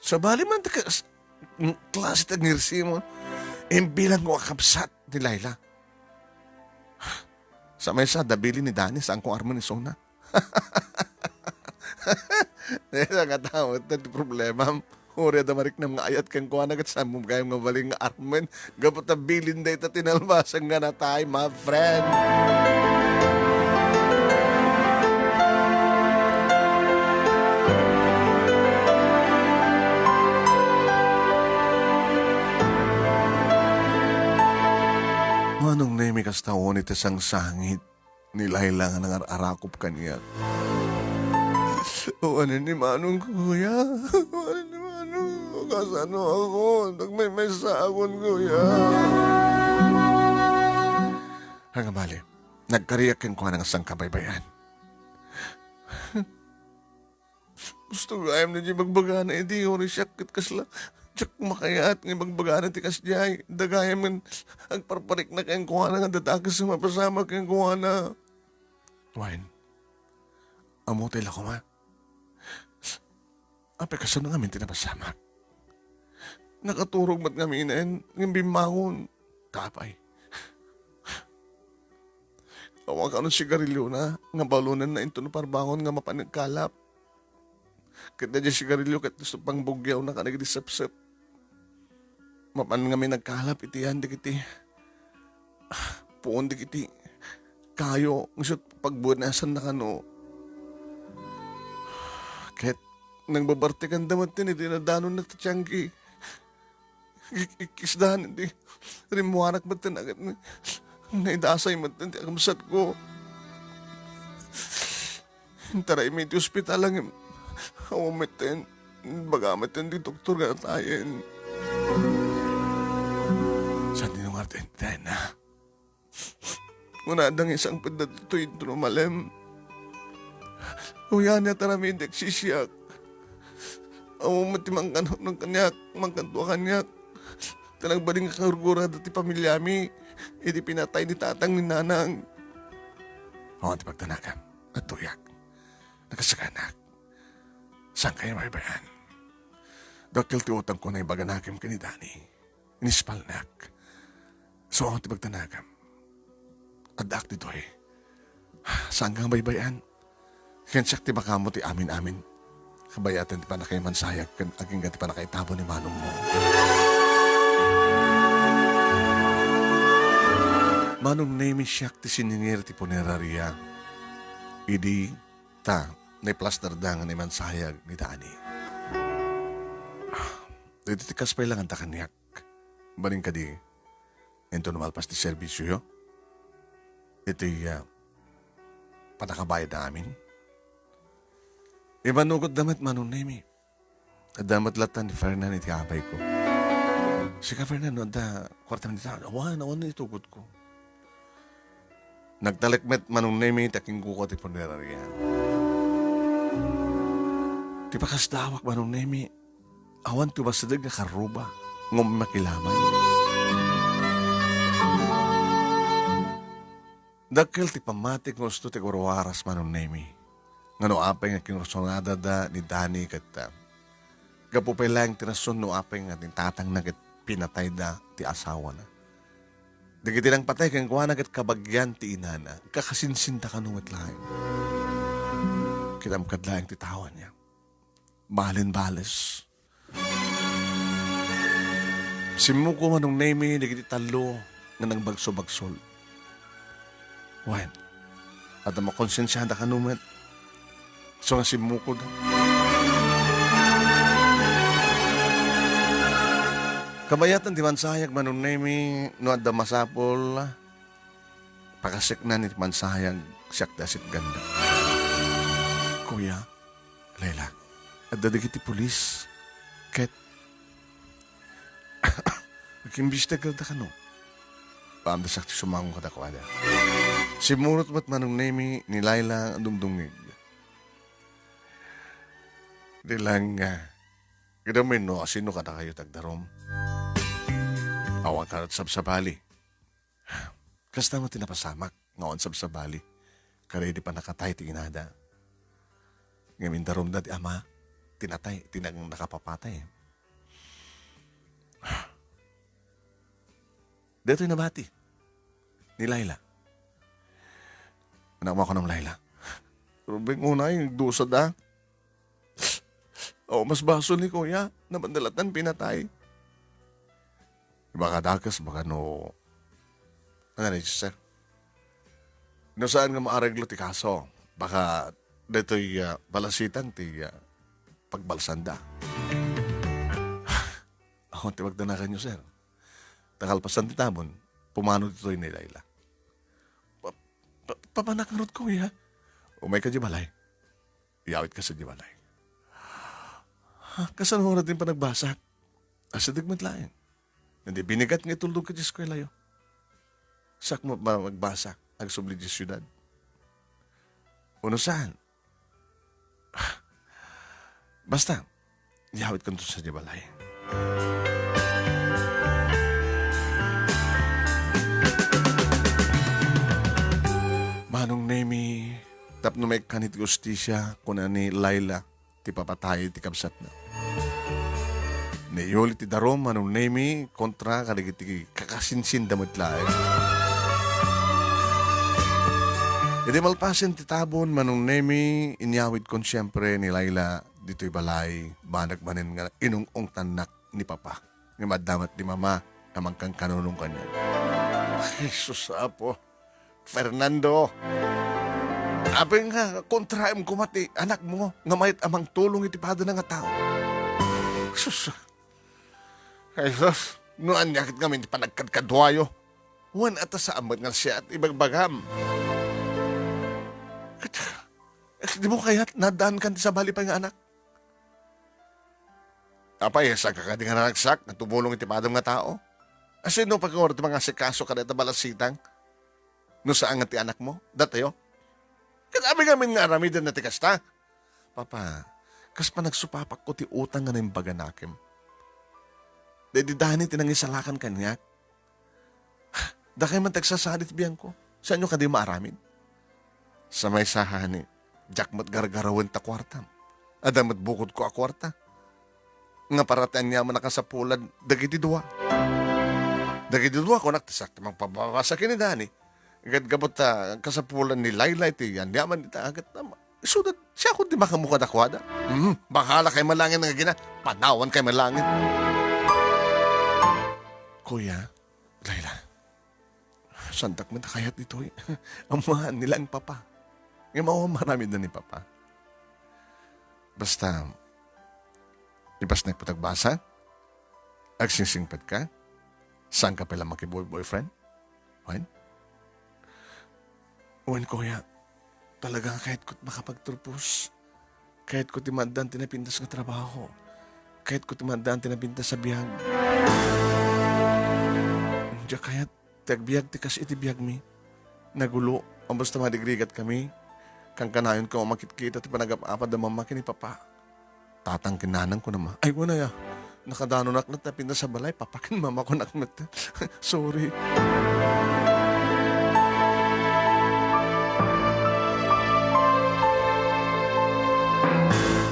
Sabali man ti kas-, klase ti agngirsimo. Imbilang ko a kabsat ni Laila. Sa maysa, adda bilin ni Dani, saan ko armen isuna. Dayta nga tao, ita ti problemam. Uray adda mariknam nga ayat kenkuana ket saanmo gayam nga ubalin nga armen. Gapu ta bilin dayta ti nalbasam nga natay, my friend. Nung nemi kasta wen iti sangsangit ni Laila nga nangar-arakop kaniak. Awanen ni Manong, kuya. Awanen ni Manong. Kasano ako? Nagmaymaysa akon, kuya. Ania bale, nagkariak kenkuana nga sangkabaybay-an. Gusto gayam na di bagbagana idi, uray siak ket kasla. Diak makayaat nga ibagbagana ti kasdiay. Dagayam nga agparparikna kenkuana nga dadakes nga mapasamak kenkuana. Wen, ammo ti la koma. Apay, kasano ngamin ti napasamak? Nakaturog met ngaminen, ngem bimmangon. Apay. Awan kano sigariliona, nga balonenna inton parbangon nga mapan nagkalap. Ket daydiay sigarilio ket isu pangbugyaw na kadagiti sepsep. Mapan ngamin nagkalap iti yan dagiti puon dagiti kayo, ngasut pagbuenasan na kano. Ket nang babartikan da met iti nadanonna ti tiangki. Ikkisdan iti rimmuarak met ket naidasay met ti agamsatko. Intaraymi iti ospital ngem awan met ti baga met ti doktor nga atayen. Saan ti nungarten, Dana? Kunada nga isangpet datoy inton umalem. Uyanak aramid ti agsisiak. Awan met ti mangkan-, mangkaniak, mangkantua kaniak. Ta nagbalin nga kargurada ti pamilyami iti pinatay ni tatang ni nanang. Awan ti pagdanagam. Adtoyak. Nakasakanak. Saan kayo maibayan? Dakkel ti utangko nga ibaganakem ken ni Dani. Inispalnak. So, awan ti pagdanagam. Addaak ditoy. Saan nga baybay-an? Ken siak ti makaammom ti amin-amin. Kabayatan ti pannakaimansayag ken agingga ti pannakaitabon ni manongmo. Manong Nemi, siak ti siningir ti puneraria. Idi ta, naiplasterda nga naimansayag ni Dani. Ditoy ti kas pay la nga adda kaniak. Balin kadi, inton malpas ti serbisioyo? Iti, ah, pannakabayadda amin? Immannogotda met, Manong Nemi. Adda met latta ni Fernan iti apayko. Sika, Fernan, no adda kuartam dita? Awan, awan itugodko. Nagtalek met, Manong Nemi, ta kinkuko ti puneraria. Ti pakasdawak, Manong Nemi, awan ti umasideg nga karruba, ngem makilamay. Dakkel ti pammatik nga usto ti agwarwaras, Manong Nemi, nga no apay nga kinursunadada ni Dani ket, ah, gapu pay laeng ti rason no apay nga ni tatangna ket pinatayda ti asawana. Dagiti nangpatay kenkuana ket kabagian ti inana, kakasinsinda kano met laeng. Kitaem kad laeng ti tao ania. Balen bales. Simmuko, Manong Nemi, dagiti tallo nga nagbagsobagsol. Wen, adda makonsensiada kano met. So nga simmukoda. Kabayatan ti mansayag, Manong Nemi, no adda masapul, pakaseknan iti mansayag, siak ti asitganda. Kuya, Laila, adda dagiti pulis ket agimbestigarda kano. Paamdasak ti sumango kadakuada. Simmurot met Manong Nemi ni Laila a dumdumngeg. Di lang, ah, kidamay no asino kadakayo ti agdarum. Awan kano ti sabsabali. Kasta met ti napasamak nga awan sabsabali kadagiti pannakatay ti inada. Ngem indarumda ti ama ti natay, ti nang-, nakapapatay. Daytoy nabati ni Laila. Anak, makuanam, Laila. Rubing unay, nagdusada. O, mas basol ni Kuya, nabanna latta nga pinatay. Baka dakes, baka no, ano na, sir? No saan nga maareglo ti kaso, baka ditoy, ah, balasitan ti, ah, pagbalsanda. Awan ti pagdanaganyo, sir. Ta kalpasan ti tabon, Pumano ditoy ni Laila. Pa-, pa-, papanak ngarud, kuya. Umayka diay balay. Iyawitka sadiay balay. Ha, kasano ngarud ti panagbasak? Asideg met laeng. Iti binigat nga ituldok iti eskuelayo. Sakmo ba magbasa, agsubli iti siudad? Uno saan? Basta, iyawitkanto sadiay balay. Manong Nemi, tapno maikkan iti hustisia, kuna ni Laila, ti papatay ti kabsatna. Niyuli ti darum, Manong Nemi, kontra kadagiti kakasinsinda met laeng. Idi malpasen ti tabon, Manong Nemi, inyawidkon siempre ni Laila ditoy balay, banag manen nga inung-ungtannak ni Papa. Ngem adda met ni Mama a mangkankanunong kaniak. Ay, sus, Apo. Fernando. Apay nga, kontraem koma ti anakmo nga mayat a mangtulong iti padana nga tao. Sus. Ay, sus. No ania ket ngamin ti panagkadkaduayo. Wen, ata saan met nga siak ibagbagam. Ket, eh, di mo kayat naddaankan ti sabali pay nga anak? Apay, saka kadi nga naragsak nga tumulong iti padam nga tao? Asino pagawar ti mangasikaso kadayta balasitang? No saan nga ti anakmo, datayo? Ket amin-amin nga aramiden na ti kasta? Papa, kas panagsupapakko ti utang nga naimbaganakem. Daydi Dani ti nangisalakan kaniak. Dakay man ti agsasaad iti biangko. Saanyo kadi maaramid? Sa maysa, honey, diak met gargarawen ta kuartam. Adda met bukodko a kuarta. Nga para ti aniaman a kasapulan dagiti dua. Dagiti dua, kunak, ti siak ti mangpababasa ken ni Dani. Ket gapu ta kasapulan ni Laila iti aniaman ita, ket, am, isuda, siakon ti makamu kadakuada. Hmm, bahala kay malangin nga agina, panawan kay malangin. Kuya, Laila, saandak met a kayat ditoy. Ammoan ni laeng Papa. Ngem awan maaramidna ni Papa. Basta, ipasnek met agbasa, agsingsingpet ka, saanka pay la makiboy-boyfriend? Wen? Wen, kuya, talaga nga kayatko ti makapagturpos. Kayatko ti maaddaan ti napintas nga trabaho. Kayatko ti maaddaan ti napintas a biag. Diak kayat ti agbiag ti kas iti biagmi. Nagulo, a basta madigrigat kami. Kankanayonka a makitkita ti panagap-apad a mama ken ni Papa. Tatang ken nanang ko naman. Ay, wen aya. Nakadanonak met ti napintas a balay, Papa ken Mama ko nak met. Sorry.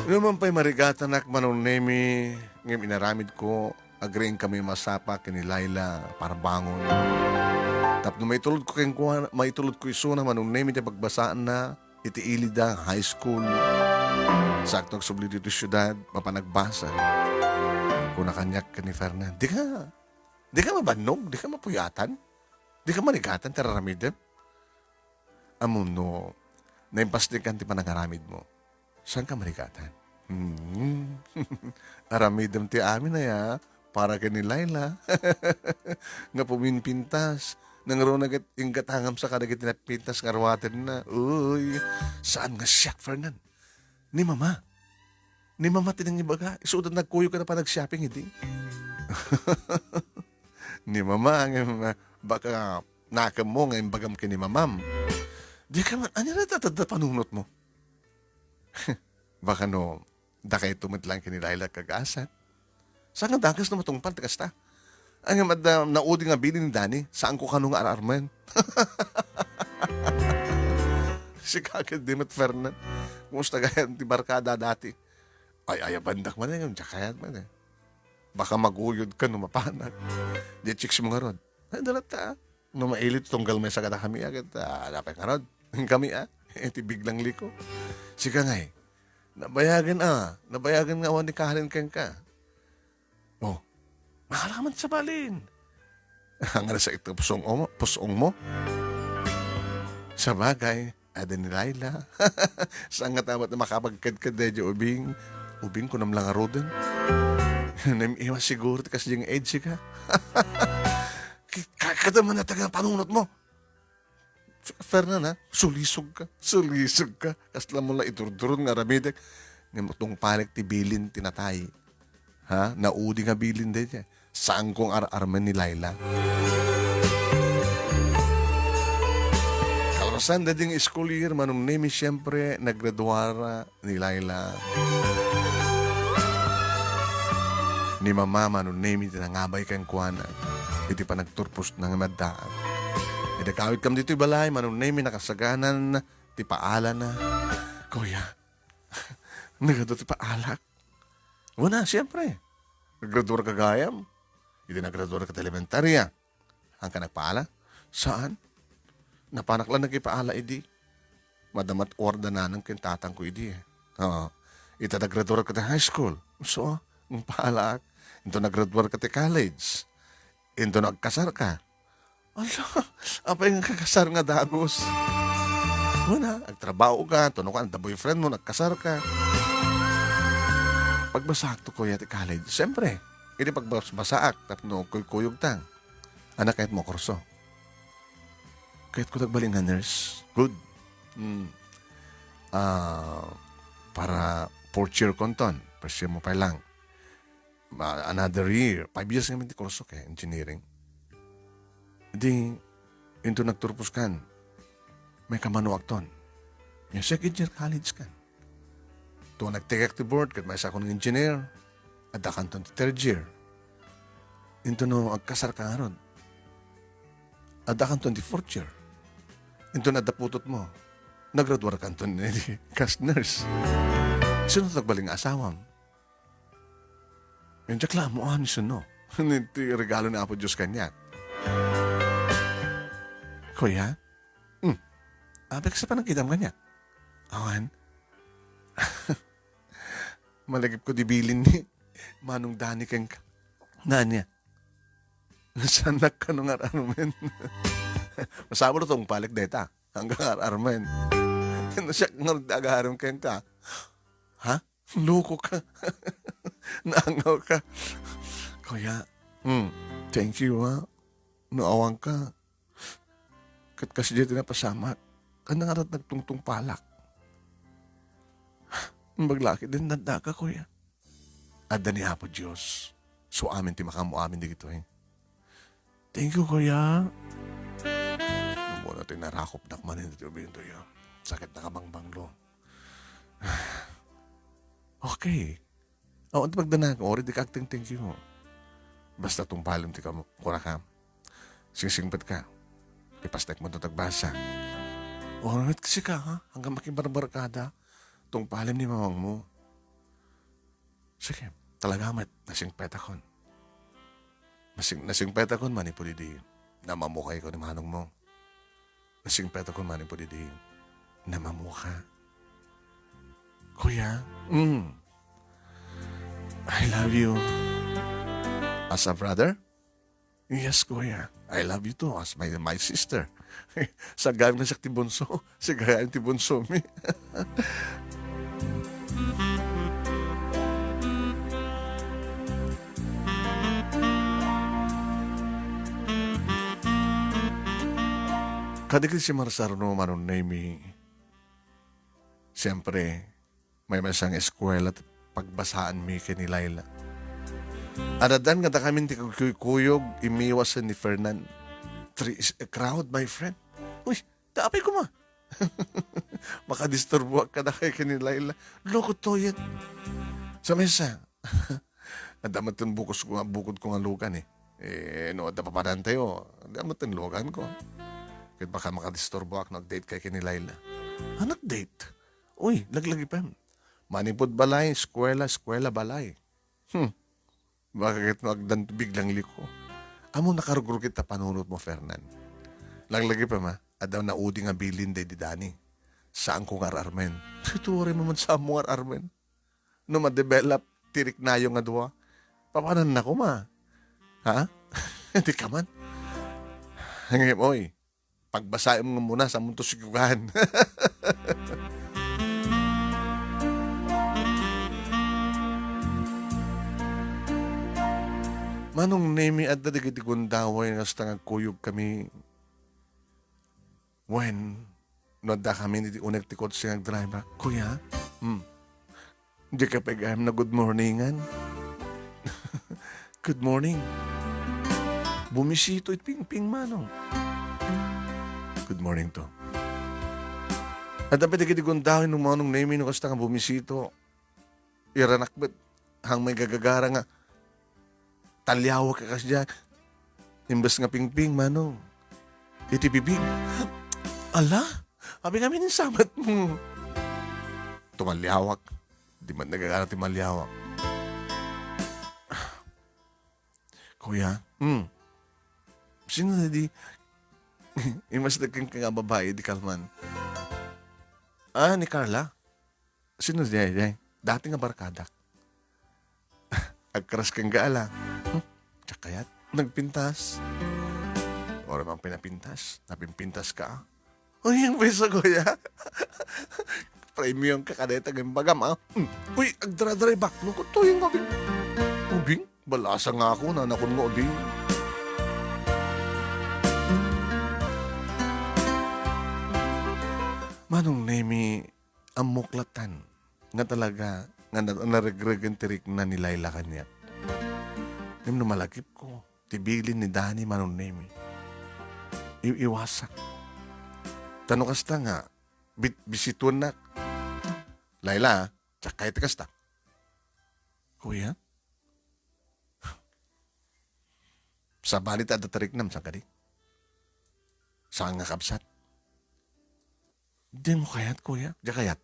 Numan pay marigatanak, Manong Nemi, ngem inaramidko, agriingkami masapa ken ni Laila para bangon. Tapno maitulodko kenkuana, maitulodko isuna, Manong Nemi, ti pagbasaanna, iti ilida nga high school. Sakto agsubli ditoy siudad, mapan agbasa. Kuna kaniak ken ni Fernan, "Dika, dika mabannog, dika mapuyatan, dika marigatan ti ar-aramidem. Ammom no naimpasnekan ti panangaramidmo, saanka marigatan?" Hmm. Aramidem ti amin aya, para ken ni Laila. Nga puminpintas. Nangruna ket inggatangam sa kadagiti napintas nga ruatenna. Uy, saan nga siak, Fernan? Ni Mama. Ni Mama ti nangibaga. Isuda nagkuyog ka na pa nag-shopping, idi. Ni Mama, ngem, ah, baka nakemmo nga imbagam ken ni Mamam. Dika man, ania dayta adda panunotmo? Baka no, dakayto met laeng ken ni Laila kag-asat. Saan nga dakes no matungpal ti kasta? Ay, nga madda, naudi nga bilin ni Dani, saanko kano nga ar-armen. Sika ket di met, Fernan. Kumusta gayam ti barkada dati? Ay, ayabandak man, eh, diak kayat man, eh. Baka maguyod ka no mapanak. Di chicks mo ngarud. Ay, dalat ta, ah. No mailit, tunggal maysa kadakami, ah, ket, ah, adda pay ngarud. Kami, ah, iti biglang liko. Sika ngay, nabayagen, ah, nabayagen nga awan ni Karen kenka. Oh, mahala ka man sabalin. Ang rasa ito pusong mo, pusong mo. Sabagay, adda ni Laila. Saan nga tamat na makapagkadkad daydi ubing? Ubing, kunam lang aruden. Naim-iwas siguro ti kas ding age ka. Ki-, ka-, kada man natag nga panunot mo. Fernan, ha? Sulisog ka. Sulisog ka. Kasla mo la idurdurod nga aramidek. Nga tungpalek ti bilin ti natay. Ha? Naudi nga bilin dayta. Saanko nga ar-armen ni Laila. Kalpasan daydi nga school year, Manong Nemi, siyempre, naggraduara ni Laila. Ni Mama, Manong Nemi, ti nangabay kenkuana iti panagturposna nga maddaag. Idi agawidkami ditoy balay, Manong Nemi, nakasaganan ti paalana. Kuya, nagadu ti paalak. Wen a, siyempre. Naggraduarka gayam. Idi naggraduarka ti elementarya. Haanka nagpaala? Saan? Napanak la nagpaala idi. Madama ti wardananna ken tatangko idi, eh. Oo. Ita naggraduarka ti high school. So, nagpaalaak. Inton naggraduarka ti college. Inton agkasarka. Ala, apay nga kakasar nga dagus? Wen a, agtrabahoka, tapno kuan, adda boyfriend mo, nagkasarka. Pagbasaak to, kuya, ti college. Siyempre, idi pagbasbasaak, tapno kuykuyogta. Ania kayatmo a kurso? Kayatko ti agbalin nga nurse. Good. Hmm. Ah, para fourth year konton. First year mo pay lang. Ma-, another year. Five years ngamin ti kurso ket engineering. Di, inton nagturposkan, maysa a manuakton. Nga second year college kan. Inton nagtekak ti board, ket maysakon nga engineer, addakanton ti third year. Inton no agkasarka ngarud, addakanton ti fourth year. Inton adda putotmo, naggraduarkanton idi kas nurse. Sino ti agbalin nga asawam? Diak la ammo, ah, ni sino. Ni ti regalo ni Apo Dios kaniak. Kuya? Hmm. Apay, kasano a pannakitaem kaniak? Awan. Malagipko ti bilin ni Manong Dani kenka. Ania? Saannak kano nga ar-armen? Masapul a tungpalek dayta. Haanka nga ar-armen. No siak ngarud ti agarem kenka. Ha? Loko ka. Naangaw ka. Kuya, hmm, thank you, ha. No awan ka, ket kasdiay ti napasamak. Ania ngarud ti nagtungtungpalak? Imbag la ket din nadda ka, kuya. Adda ni Apo Dios. So, amin ti makaammo amin dagitoy. Thank you, kuya. Ammoyo ti narakopnak manen ditoy ubing toyo. Sakit na kabangbanglo. Okay. Awan ti pagdanag, uray dika agteng-thank you. Basta tungpalem ti kam-, kunakam. Singsingpetka. Ipasnek mo ti agbasa. Uray met sika, ha? Haanka makibarbarkada. Tungpalem ni mamangmo. Sige, talaga met, nasingpetakon. Nasing-, nasingpetakon manipud idi namamukayko ni manongmo. Nasingpetakon manipud idi namamuka. Kuya, mm, I love you. As a brother? Yes, kuya. I love you too, as my, my sister. Sa gayam na siak ti bunso. Sa gayam ti bunso mi. Kadagiti simarsarno, Manong Nemi, siyempre, maymaysa nga eskuela ti pagbasaanmi ken ni Laila. Addan nga dakamin ti kagkuykuyog, immiwasen ni Fernan. Three is a crowd, my friend. Uy, ta apay koma. Makadisturboak kadakay ken ni Laila. Loko toyen. Sa maysa, adda met ti bukos ko nga, bukod ko nga lugan, eh. Eh, no, adda papanantayo, adda met ti luganko. Ket baka makadisturboak no agdate kay ken ni Laila. Anak date? Uy, laglagipem. Manipud balay, eskuela, eskuela, balay. Hmm. Baka ket no agdan biglang liko. Ammom, nakarugrukit ta panunotmo, Fernan. Laglagipem, a, adda naudi nga bilin daydi Dani. Saanko nga ar-armen. Turay mo man saanmo nga ar-armen. No ma-develop ti riknayo nga dua, papananna koma. Ha? Di ka man. Ngem, oy, pagbasaem nga muna, saanmo to sikugan. Manong Nemi, adda dagiti gundaway nga kasta nga agkuyogkami. Wen, no addakami iti uneg ti kotse nga agdrive, "Kuya, hmm, dika pay gayam na good morningan?" "Good morning. Bumisito iti pingping, manong." "Good morning to." Adda pay dagiti gundaway ni Manong Nemi no kasta nga bumisito. Iranak met, hang may gagagara nga taliawak a kasdiay. Imbes nga pingping, manong, iti bibig. "Ala, abi kami ni sabat mo." Tumaliawak. Di man nagagara ti maliawak. "Kuya, hmm, sino na di imas kenka nga babai di kalman?" "Ah, ni Carla." "Sino diay, diay?" "Dati nga barkadak." "Agkaras kenka, ala." "Hmm? Diak kayat. Nagpintas." "Uray man pinapintas, napimpintas ka, ah." "Uy, ang beso, kuya." "Premium ka kadeta nga imbagam, ah." Hmm. "Uy, agdara-dara baklo ko. Tuyeng nga ubing." "Ubing? Balasa nga ako, nanakon nga ubing." Manong Nemi, ammok lattan nga talaga nga na-, naregregen ti rikna ni Laila kaniak. Ngem no malagipko ti bilin ni Dani, Manong Nemi, iw-iwasak. Ta no kasta nga, bit-, bisituennak. "Laila, diak kayat ti kasta." "Kuya?" "Sabali ta adda ti riknam, saan kadi? Saan nga kabsat?" "Dimo kayat, kuya? Diak kayat."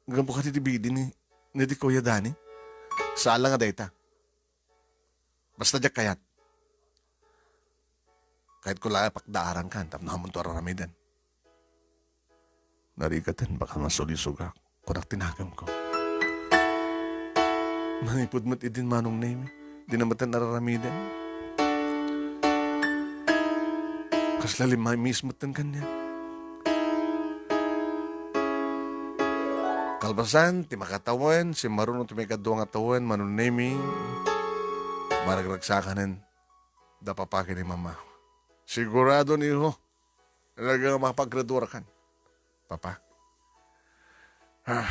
"Gapu kadi ti bilin ni, ni di Kuya Dani?" "Saan la nga dayta. Basta diak kayat. Kayatko la pakdaarankan tapno amonto araramiden." Narigaten, baka masulisogak. Kunak ti nakemko. Manipud met idin, Manong Nemi, dina met araramiden. Kasla limay mismo ten kaniak. Kalpasan ti makatawen, simmaruno ti maikadua nga tawen, Manong Nemi, maragragsakanen da papa ken ni mama. "Sigurado, iho, talaga nga mapagraduarkan, papa. Ah,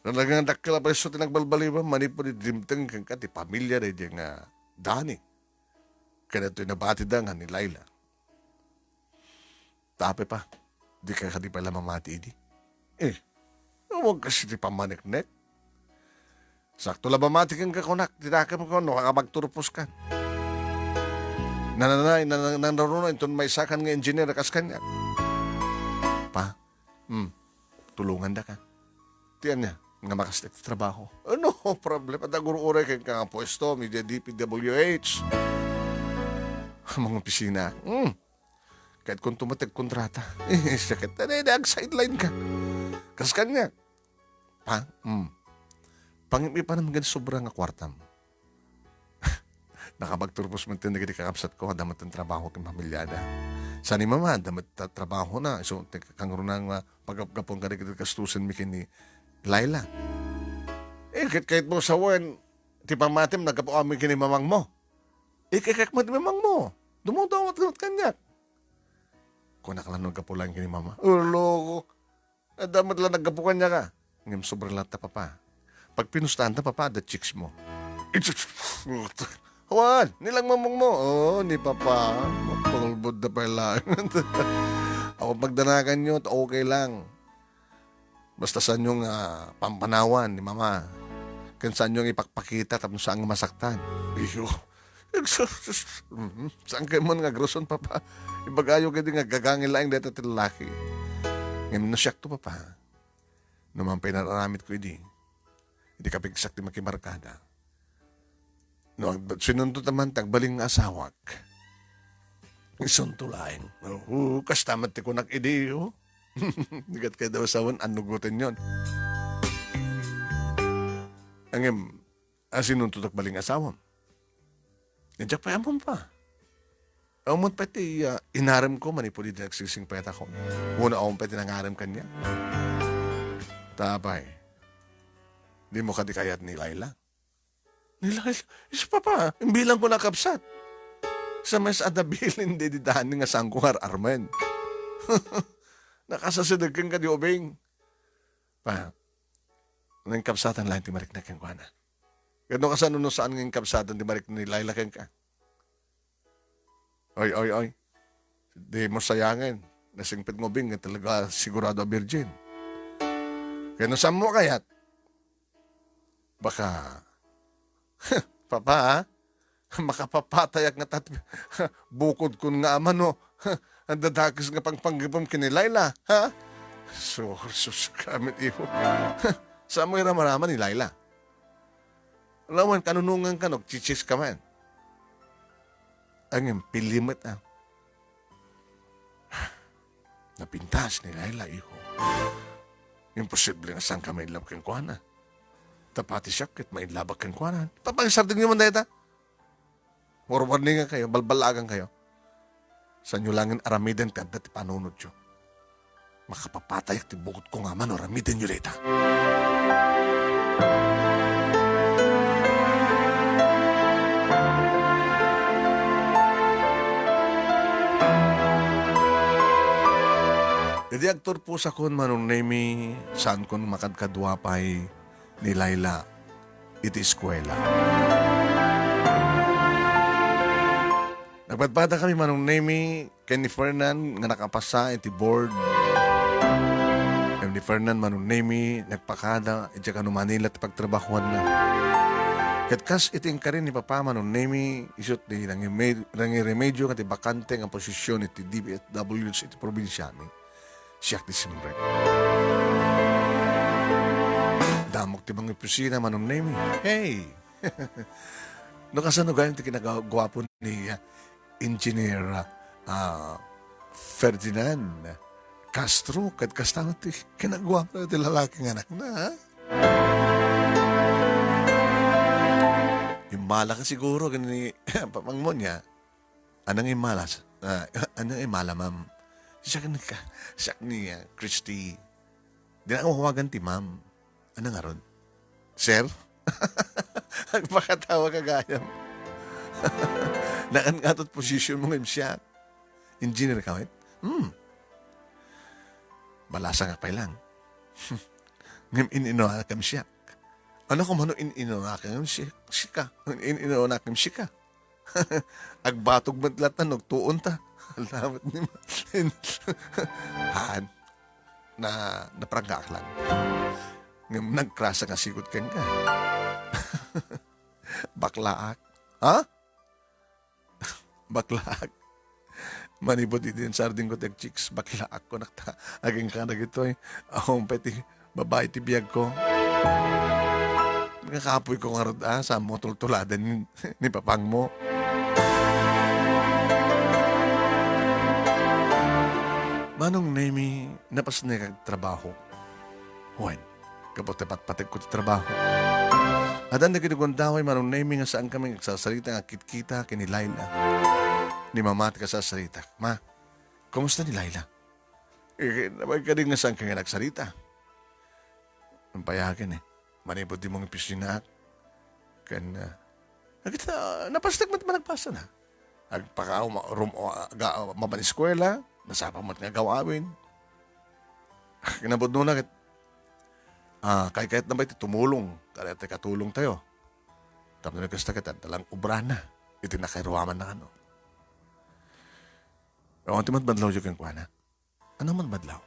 talaga nga dakkel a presyo ti nagbalbaliwem manipud idi dimteng kenka ti pamilia daydi nga Dani. Kadagitoy nabatida nga ni Laila. Ta apay pa, dika kadi pay la mamati idi?" "Eh, awan kas iti pammaneknek. Sakto la mamati kenka, kunak, ti nakemko no agturpos kan. Nananay, nan-, nanaruna inton maysakan nga engineer a kas kaniak." "Pa, hmm, tulongandaka. Ti ania, nga makastek ti trabaho?" "No problem. Adda gur-uray kenka nga puesto, media D P W H. Mangopisina. Hmm. Kayatkonto met ti agkontrata." "Eh, siya ket, daydi, ag-sideline ka. Kas kaniak." "Pa, hmm. Pangim-ipanam ken sobra nga kuartam." Nakapagturpos met dagiti kakabsatko, adda met trabaho ken pamiliada. Sa ni mama, adda met ta-, trabahona, isu ti kangruna nga pagapgapon kadagiti gastusenmi ken ni Laila. Eh, ket kayatmo sawen, ti pammatim, naggapu amin ken ni mamangmo. Eh, kayatmo ti mamangmo. Dumawdaw met kaniak. Kunak la no gapu laeng ken ni mama. Ulo ko. Adda met la naggapu kaniak, a. Ngem sobra latta, papa. Pagpinustaanta, papa, adda chicks mo. Awan, ni lang mamangmo. Oh, ni papa. Mapangulbod da pay laeng. Awan pagdanakanyo, ta okay lang. Basta saanyo nga pampanawan ni mama. Ken saanyo nga ipakpakita tapno saan nga masaktan. Iyo. Saan kay man nga agrason, papa? Ibagayo kadi nga gagangil laeng dayta ti lalaki. Ngem no siakto, papa, no man pay nararamidko idi, idi kapigsak ti makibarkada, no ag-, sinunto ta man ti agbalin nga asawak, isunto laeng. Oo, kasta met ti kunak idi, oh. Dikat kay daw sawen, annugoten yon. Ngem, a, sinunto ti agbalin nga asawam. Diak pay ammom pa. Ammom pay ti, ah, inaremko manipud idi nagsisingpetakon. Wenno ammom pay ti nangarem kaniak. Ta apay, dimo kadi kayat ni Laila? Ni Laila, isu, Papa, imbilang ko na kabsat. Sa mes adda bilin di didani nga sangko nga ar-armen. Nakasasideg kenka di ubing. Pa, nangkabsatan laeng ti marikna kenkuana. Ket no kasano no saan nga inkabsatan ti marikna ni Laila kenka? Oy, oy, oy. Di mo sayangen. Nasingpet nga ubing nga talaga sigurado a virgin. Kaya no saan mo kayat? Baka, Papa, ha? Makapapatayak nga tat-, bukod kun nga ama no. Ang dadakes nga pangpanggipem ken ni Laila, ha? Sur, sus, kamit iho. Saan mo iramaraman ni Laila? Lawan, kanunungan ka, no? Chichis ka man. Ang impilimet, ah. Napintas ni Laila, iho. Imposible nga saan ka mailab kenkuana. Tapati siya ket mailabak kenkuana. Papangsardeng niyo man dayta. Warwarningan kayo, balbalagan kayo. Sanyo langin aramiden ti adda ti panunotyo. Makapapatayak ti bukod ko nga man aramiden yo dayta. Idi agturpusakon, Manong Nemi, saankon makadkadua pay ni Laila iti eskuela. Nagpadpada kami, Manong Nemi, ken ni Fernan nga nakapasa iti board. Ken ni Fernan, Manong Nemi, nagpakada iti kano Manila ti pagtrabahuanna. Ket kas iti inkari ni Papa, Manong Nemi, isut' ti nangime-, nangiremedio nga ti bakante nga posisyon iti D P W H iti probinsiami. Siak ti simrek. Damok ti mangopisina, Manong Nemi. Hey! No kasano gayam ti kinagaguapo ni, ah, Engineer, ah, Ferdinand Castro, ket kasta met ti kinaguapo ti lalaki nga anakna, ha? Immala ka siguro ken ni Papang Monya. Anang immala, ah, anang immala, ma'am? Siak ni ka, siak ni, ah, Christy. Di na mawagan ti ma'am. Anang ngarud? Sir? Agpakatawa ka gayam. Nakan nga tot position mo ngem siak. Engineer ka, wait? Hmm. Balasang ka pay lang. Ngem in-inuna kam siak. Ano kung ano in-inuna kam siak? Sika. In-inuna kam sika. Agbatog met latta no agtuon ta. Alamet ni ma-, haan. Na, napranggaak lang. Ngem nagkrasa nga sigut kenka. Baklaak. Ha? Baklaak. Manipud idi insardengko ti agchicks, baklaak kunak ta. Agingga dagitoy. Awan pay ti babai ti biagko. Nga kapoyko ngarud, ah, saan mo tultuladan ni, ni papangmo? Manong Nemi, napasnek ti trabaho. Wen, gapu ti patpategko ti trabaho. Addan dagiti gundaway, Manong Nemi, nga saan kami agsasarita nga kitkita ken ni Laila. Ni Mama ti kasasaritak. Ma, kumusta ni Laila? Eh, nabain kadi nga saan kami nagsarita? Ang payakin eh. Manipud di mong ipisinaak. Ken, ah, nagita, napastek met managbasa na. Agpaka-, um, rum-, aga-, mapan eskwela, nasapa met nga gawawin. Kinabudno na ket, ah, kaykayat na ba iti tumulong? Kada ti katulong tayo. Tapno kasta ket, adda lang obrana. Iti nakairuaman na kano. Awan ti madmadlaw di kenkuana. Ano man madlaw?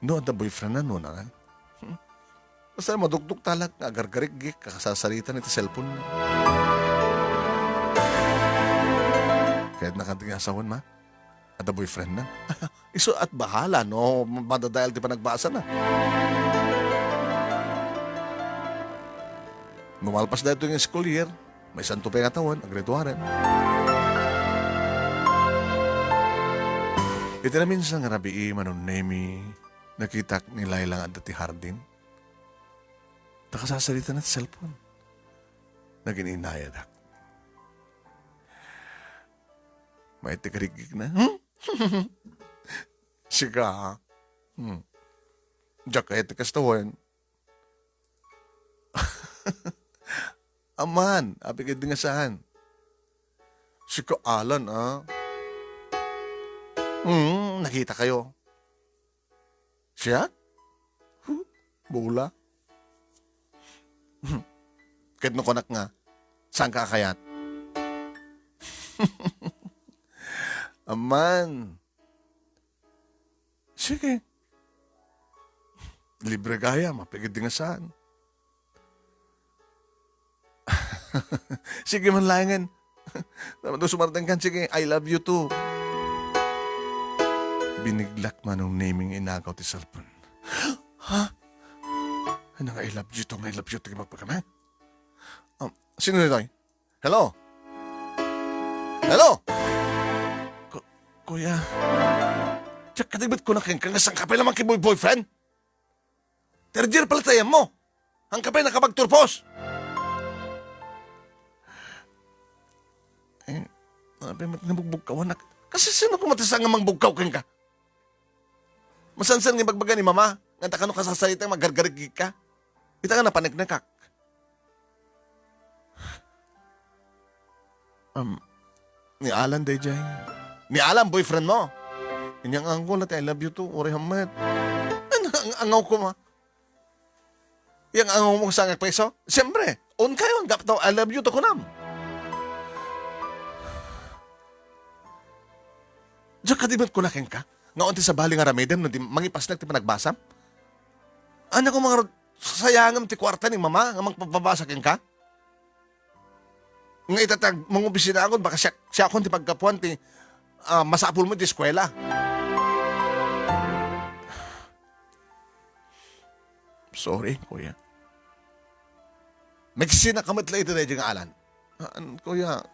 No, adda boyfriend na, no, na nga? Hmm? Basta madukdok talak nga agargarigik, kakasasarita iti cellphone na. Kaya nakanti nga asawan, ma? Adda boyfriend na? Isu at bahala, no? Madadael ti panagbasa na. Numalpas da ito yung school year, may santo pa nga taon, agretuaren. Iti naminsan nga rabii, Manong Nemi, nakitak ni Laila nga adda ti hardin. Nakasasarita na ti cellphone. Nagin-inayadak. May ti karigik na. Hmm? Sika, ha? Hmm. Diak kaya ti kastawen. Aman, apay ketdi nga saan. Sika Alan, a? Hmm, nakitakayo. Siak? Huh, bula. Ket no kunak nga, saanka a kayat? Aman. Sige. Libre gayam, apay ketdi nga saan. Sige man laengen. Tapno sumartenkan, sige, "I love you too." Biniglak Manong Nemy nga inagaw ti cellphone. Ha? Ano nga "I love you too" nga "I love you too" nga magpagama? Um, sino ditoy? Hello? Hello? Ku-, kuya. Diak kadi met kunak kenka nga saanka pay la mangkiboy-boyfriend? Third year pala ti ayanmo. Saanka pay nakapagturpos? Eh, apay met nga bugbugkawanak. Kasasino koma ti saan nga mangbugkaw kenka? Masansan nga ibagbaga ni Mama nga ta kano kasasarita nga aggargarigik ka. Ita nga napaneknekak. Um, ni Alan daydiay. Ni Alan, boyfriend mo. Inyang anggo la ti "I love you too", uray hammet. Ano, ang angaw ko ma? Yang angaw mo sa ngagpreso? Siyempre, on kayo, ang gaptaw, "I love you too" kunam. Diak kadi met kuna kenka, nga on ti sabali nga aramidem no di mangipasnek ti panagbasam? Ania koma ngarud, sayangem ti kuarta ni Mama nga mangpababasa kenka? Nga ita ti ag-, mangobisina ngarud, baka siak, siakon ti paggapuan ti, ah, masapulmo iti eskuela. Sorry, kuya. Nagsinaka met la iti daydiay nga Alan. Ah, an-, kuya,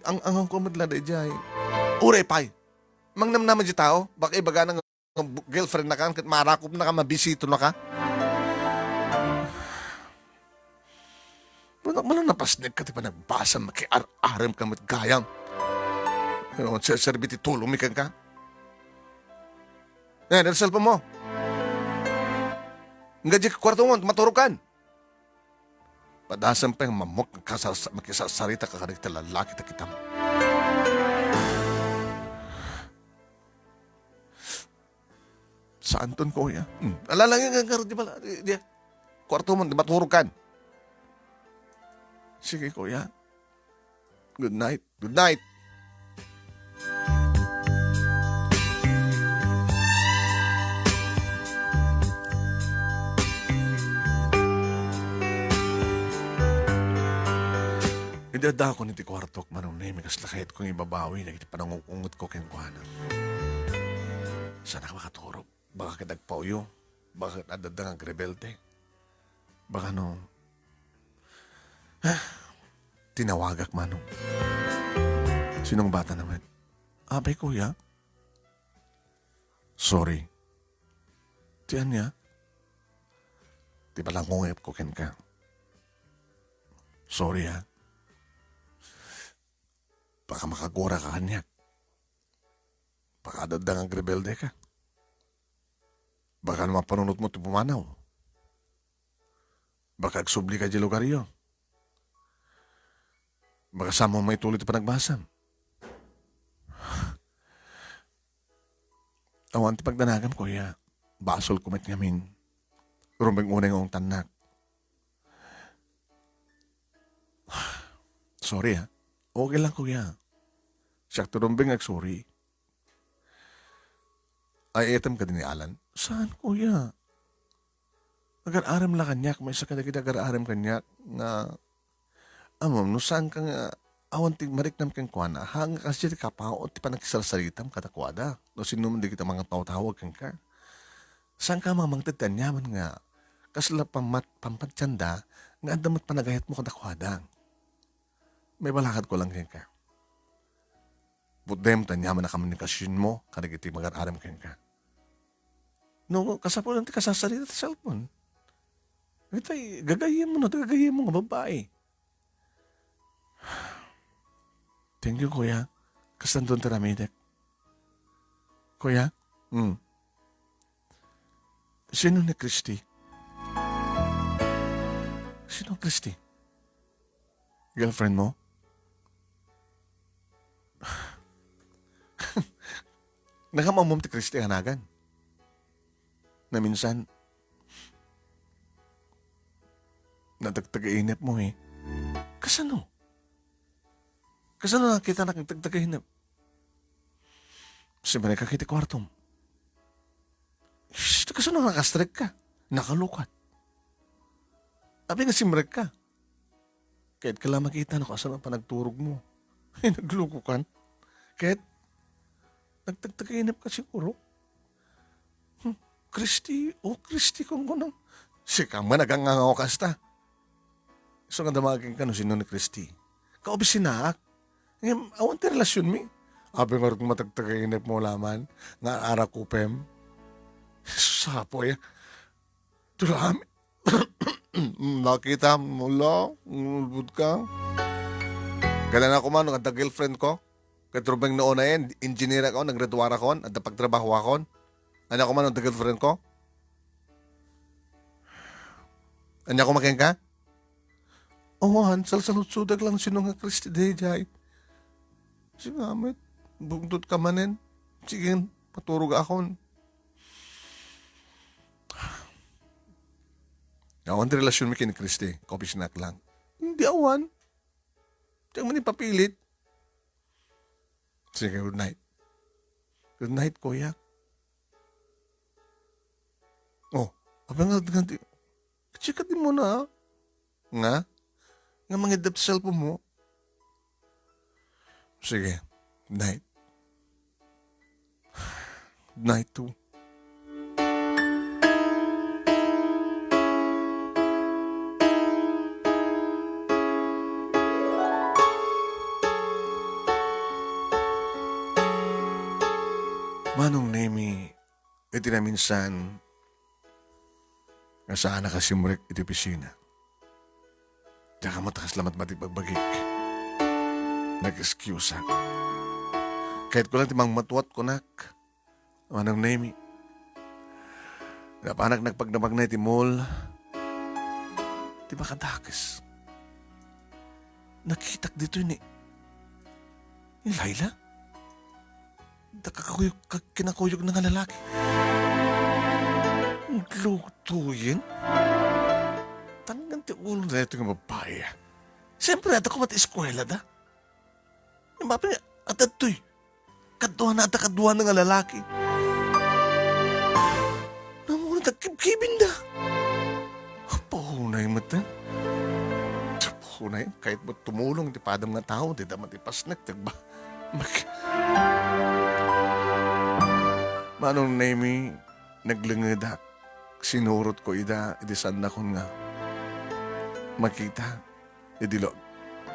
ang, ang, ang, met la daydiay. Uray pay. Mangnamnama di tao, baka ibagana nga bu-, girlfriend na kan, ket marakop na kan, mabisito na ka. Kunak man napasnek ka ti panagbasam, makiar-arem ka met gayam. Ano, serserbi ti tulong mi kenka? Yan, iti cellphone mo. Nga di kuarto mo, maturog kan. Padasem pay nga mamuek kasas-, makisasarita ka kadagiti lalaki ta kitam. Saanton, kuya. Hmm. Ala lang yan, ngarud, di ba? Di, di. Kuarto mo, di maturog kan. Sige, kuya. Good night. Good night. Idi addaakon iti kuartok, Manong Nemy, kasla kayatko nga ibabawi dagiti panangung-ungotko kenkuana. Saanka makaturog? Baka ket agpauyo? Baka ket adda nga agrebelde? Baka no, ah, tinawagak, Manong. Sinungbatana met. Apay, kuya? Sorry. Ti ania? Ti panangungotko kenka. Sorry, ha. Baka makagura ka kaniak. Baka adda nga agrebelde ka. Baka no mapanunotmo ti pumanaw. Baka agsubli ka di lugaryo. Baka saanmo maituloy ti panagbasam. Awan ti pagdanagam, kuya. Basolko met ngamin. Rumbeng unay nga ungtannak. Sorry, ha. Okay lang, kuya. Siak ti rumbeng nga agsorry. Ay, etem kadi ni Alan? Saan, kuya? Agar-arem la kaniak, maysa kadagiti agar-arem kaniak nga, ammom, no saanka nga awan ti mariknam kenkuana, ha, nga kasdiay ti kapaut ti panagsarsaritam kadakuada, no sinoman dagiti mangtawtawag kenka. Saanka mamangted ti aniaman nga kasla pammat-, pampatienda nga adda met panagayatmo kadakuada. Maibalakadko lang kenka. Putdem ta aniaman a komunikasionmo kadagiti magar-arem kenka. No, kasapulan ti kasasarita ti cellphone. Itay, gagayyemmo no, gagayyemmo nga babai. Thank you, kuya. Kastanton ti aramidek. Kuya? Hmm. Sino ni Christy? Sino Christy? Girlfriend mo? Nakam-ammom ti Christy a nagan. Naminsan, natagtagainep mo eh. Kasano? Kasano nakita nakagtagtagainep? Simrek ka kiti kwartom. Shh, kasano nakastrek ka? Nakalukat. Abi nga simrek ka. Ket kala makita no kasano panagturog mo. Ay, nagluko kan. Ket, nagtagtagainep ka siguro. Hmm, Christy, oh, Christy, kung kunam. Sika man, agangangaw kasta. So, nga damagen ka no sino ni Christy. Kaobisinaak. Ngem, awan ti relasyon mi. Abi nga rut matagtagainep mo laman, nga arakupem. Sapoy. Tulami. Nakita mo la, ngulbud ka. Kailan ako man, nga girlfriend ko? Ket rubeng no unayen, engineer ako, naggraduar akon, adda pagtrabaho akon. Ania ko man, adda girlfriend ko? Ania ko makenka? Awan, salsalutsudak lang sino nga Christy daydiay. Sige, met, bungtot ka manen. Sige, maturog akon. Awan ti relasyon mi ken ni Christy, kaobisinaak lang. Hindi awan. Diak man ipapilit. Sige, good night. Good night, kuya. Oh, abi nga, nga di, check mo na. Nga? Nga mangiddap ti cellphone mo? Sige, good night. Good night too. Manong Nemi, iti naminsan, nga saannak a simrek iti opisina. Diak ammo ta kasla matmatik bagbagik. Nag-excuseak. Kayatko lang ti mangmatuat kunak, Manong Nemi. Napanak nagpagnapagna iti mall. Ti makadakes. Nakitak ditoy ni, ni Laila. Da kakuyog, ka-, kinakuyog na nga lalaki. Lutuyen? Tanggan ti ulo na ito nga babae. Siyempre, adda ko pati eskwela da. Mapi nga, adda toy. Kaduana, adda kaduana nga lalaki. Namuna da kibkibin da. Paunay met. Paunay, kayat mo tumulong ti padam nga tao, di daman ti pasnek, tagba. Mag-, Manong Nemi, naglengedak. Sinurot ko ida, idi saannakon nga makita. Idi lo-,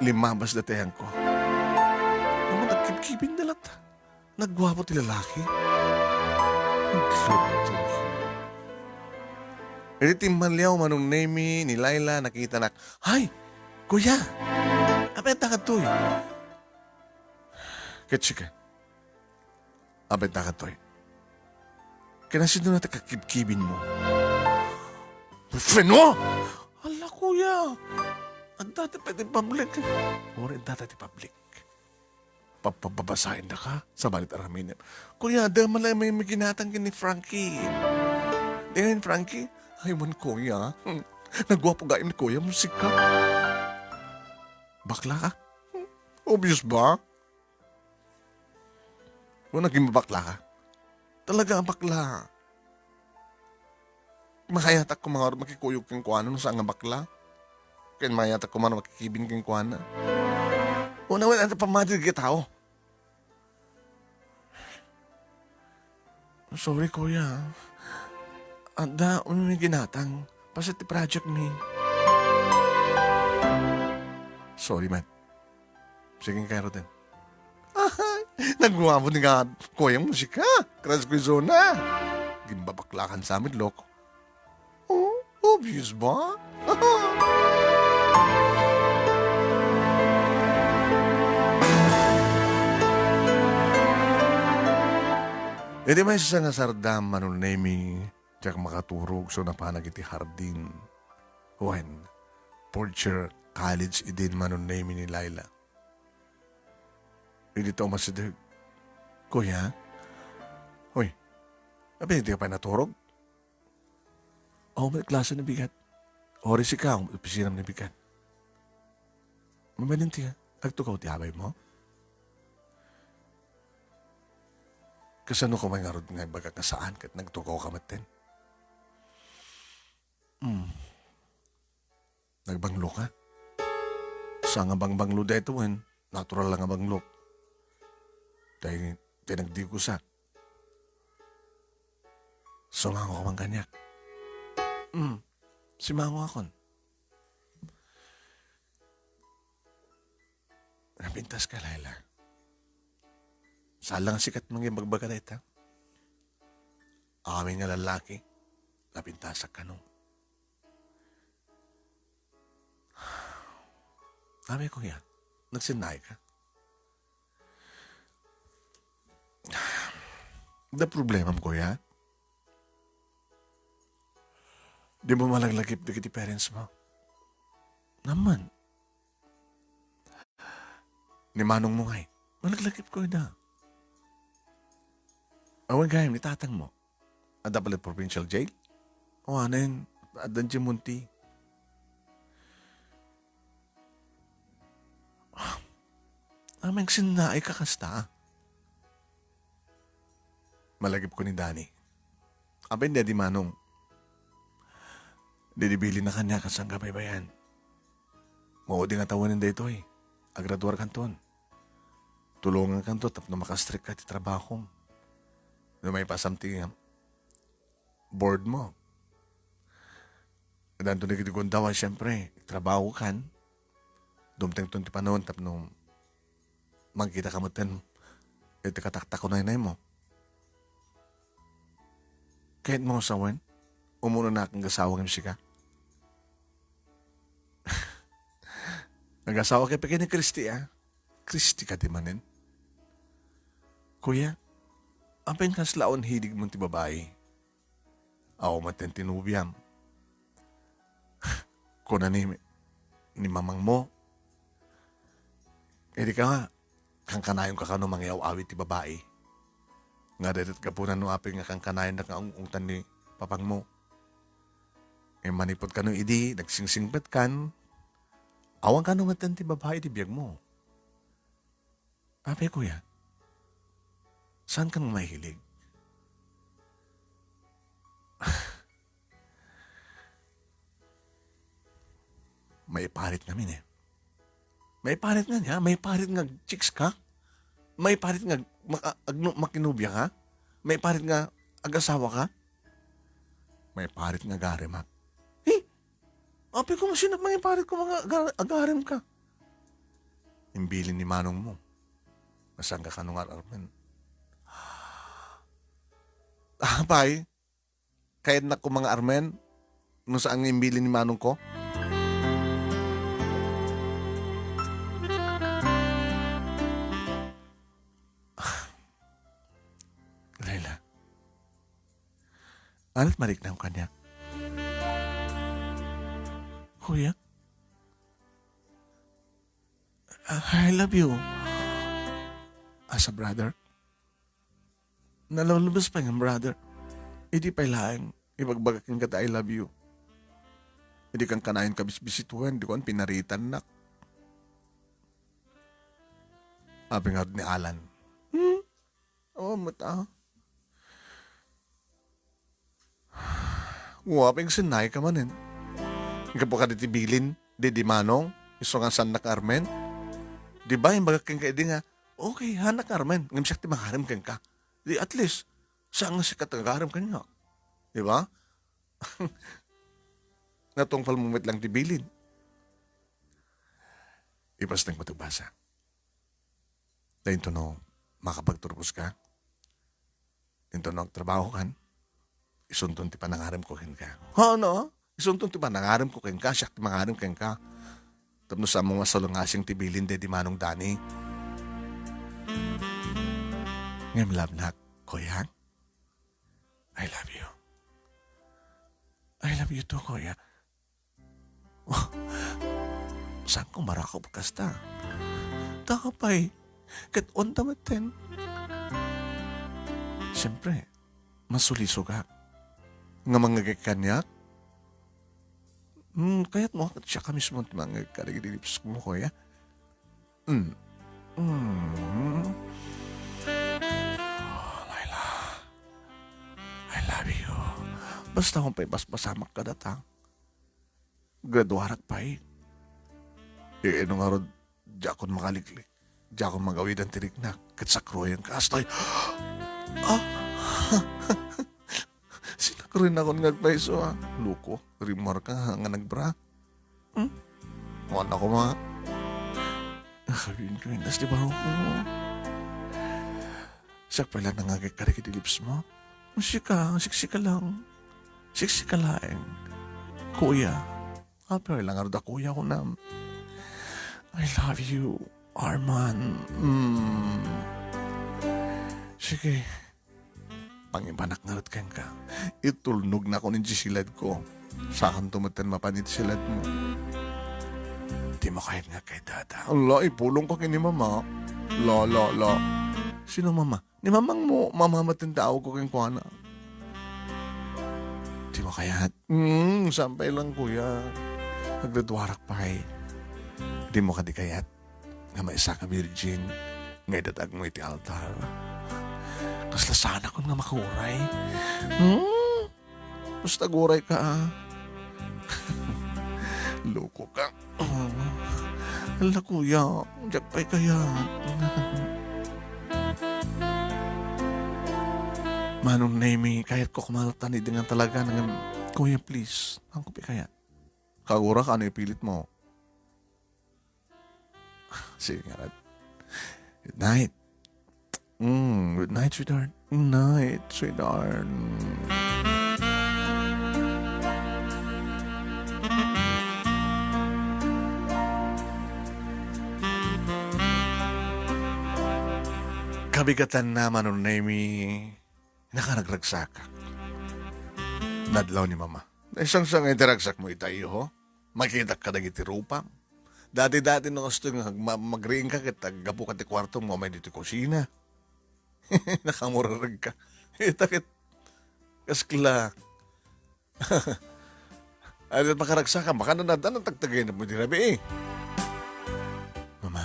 limmabas dayta ayangko. Ngem nagkibkibin da latta. Nagguapo ti lalaki. Nagluto. Idi timmaliaw, Manong Nemi, ni Laila, nakitanak. Hay! Kuya! Apay adda kadtoy? Ket sika? Apay adda kadtoy? Kinasino na ti kakibkibin mo? Friend mo? Ala, kuya. Adda ti pay ti public. Uri adda ti public. Papababasaen da ka, sabali aramidem. Kuya, adda man lang may, may ginatang ken ni Frankie. Di ni Frankie? Ay, wen, kuya. Hmm. Nagguapo gayam ni kuya, musika. Bakla ka? Hmm. Obvious ba? Kung naging bakla ka, talaga a bakla. Makayatak ko nga makikuyog kenkuana no saan nga bakla. Ken makayatak ko nga makikibin kenkuana. Una, wala na pamati dagiti tao. Sorry, kuya. Adda, unu mi ginatang. Paset ti project mi. Sorry, man. Sige, kayo din. Ahay, nagguapo ni nga kuya musika. Crush ko yung zona. Gimbabaklakan sa amin, loko. Oh, obvious ba? Iti maysa nga sardam, Manong Nemi, diak makaturog, so napanak iti hardin. Wen, porcher, college idi ni Manong Nemy ni Laila. Idi ta umasideg, "Kuya? Hoy, apay dika pay naturog? Awan met klase ni bigat. Oras ikaw, opisinam ni bigat. Mabalin ti agtugaw ti abaymo? Kasano ka man ngarud nga ibaga nga saan ket nagtugaw ka metten?" Hmm. Nagbanglo ka? Sa nga bangbanglo dayta wen, natural lang nga banglo. Tay, tay nagdigusak. Sumango ka man kaniak. Hmm. Simango akon. Napintas ka, Laila. Saan lang sikat mangimbagbaga dayta. Amin nga lalaki, napintasak kano. Amin, kuya, nagsinnaay ka. Da problemam, kuya. Di mo malaglagip dagiti parents mo. Naman. Ni manong mo ngay, malaglagip ko ida. Awan gayam ni tatang mo. Adda pala provincial jail? O anen, addan Monte. Ameng sinnaay ka kasta. Malagip ko ni Danny. Apay daydi manong? Daydi bilinna kaniak a sangkabaybayan. Maudi nga tawen daytoy. Agraduar kanton. Tulongan kanto tapno makastrek ka ti trabahom. No maipasam ti board mo. Danto ni gundaway, siyempre, trabaho kan. Dumtengton ti panon tapno magkita ka metten iti kataktakunaynay mo. Kayat mo sawen? Umuna na akong gasawa ngem sika. Nagasawa ka pay ken ni Christy, ah? Christy ka di manen? Kuya, apay nga kasla awan hilig mo ti babae? Aw, maten ti nobiam. Kuna ni, ni mamang mo, "Idi ka, kankanayon ka kano mangiaw-awid ti babae." Nga dayta gapuna no apay nga kankanayonnak nga ung-ungtan ni papang mo. E manipud kano idi, nagsingsingpet kan, awan kano maten ti babae ti biag mo. Apay, kuya? Saan ka nga mahilig? Maiparit ngamin eh. Maiparit nga niya? Maiparit nga chicks ka? Maiparit nga maka-, agno-, makinubia ka? Maiparit nga agasawa ka? Maiparit nga agarimak. Eh? Apay ko, masinak mangiparit ko nga aga-, agarem ka. Imbilin ni manong mo. Masangga ka nung armen. Apay, kayanak ko mga armen, no saan nga imbilin ni manong ko? Laila. Anat mariknam kaniak? Kuya? I love you. As a brother? Nalulubos pay nga brother. Idi pay laeng, ibagbaga kenka ti I love you. Idi kankanayon ka bisbisituen, di ko pinaritannak. Apay nga ni Alan. Hmm? Oo, mata. Wa, pagsinnaay ka manen. Gapu ka diti bilin, di, di manong, isu nga saannak armen. Di ba, imbagak kenka idi nga, "Okay, haannak armen, ngem siak ti mangarem kenka." Di at least, saan nga sika ti agarem kaniak. Di ba? Natungpal mo met lang ti bilin. Ipasnek mo ti basa. Dayto no, makapagturpos ka. Inton no agtrabaho kan, isunton ti panangarem ko kenka. Haan, isunton ti panangarem ko kenka, siak ti mangarem kenka. Tapno saan mo masalungasing ti bilin daydi manong Dani. Ngem love nak, kuya? I love you. I love you too, kuya. Saanko marakop kasta? Tapay, ket unta metten. Siyempre, masulisogak nga mangngegek kaniak. Hmm, kayatmo a ket siak mismo ti mangngegek kadagiti lips mo, kuya? Mm. Mm. Oh, Laila, I love you. Basta awan pay basbasamak kadata. Graduarak pay. Iino ngarud, diakon makaliklik. Diakon magawidan ti riknak. Ket sakruayenka. Astoy. Ah. Sinakruayen nakon nga agpayso, ah. Loko. Rimmuarka nga nagbra. Hmm? Awan ako ma. Nakabinbin, tas di ba ako? Siak pay la nangngegek kadagiti lips mo. Sika, sexy ka lang. Sexy ka laeng. Kuya. Apay la ngarud a kuya kunam. I love you, Arman. Mm. Sige. Pangibanak ngarud kenka. Itulnog nakon iti siledko. Saanto metten mapan iti siledmo. Dimo kayat nga kay dada. Ala, ipulongka ken ni mama. La, la, la. Sino mama? Ni mamangmo, mama metten ti awagko kenkuana. Dimo kayat? Hmm, saan pay lang, kuya. Agduduarak pay. Dimo kadi kayat nga maisaka virgin nga idatagmo iti altar? Kasla saanakon nga makauray. Hmm? Basta agurayka, ah. Loko ka. Ala, kuya, diak pay kayat. Manong Nemy, kayatko kumalatan idi nga talaga nga, kuya, please, saanko pay kayat? Kagurak, ano ipilitmo? Sige nga. Good night. Mm, good night, sweetheart. Good night, sweetheart. Kabigatanna, Manong Nemy, nakaragragsakak. Nadlaw ni Mama. Naisangsangan ti ragsakmo ita, iho? Makitak kadagiti rupam. Dati-dati no kastoy nga ma-, magriingka ket aggapuka ti kuartom nga umay ditoy kusina. Nakamuraregka. Ita ket kasla. Ay, ket makaragsakam, baka na, na, na, tagtagay na mo di rabii. Mama.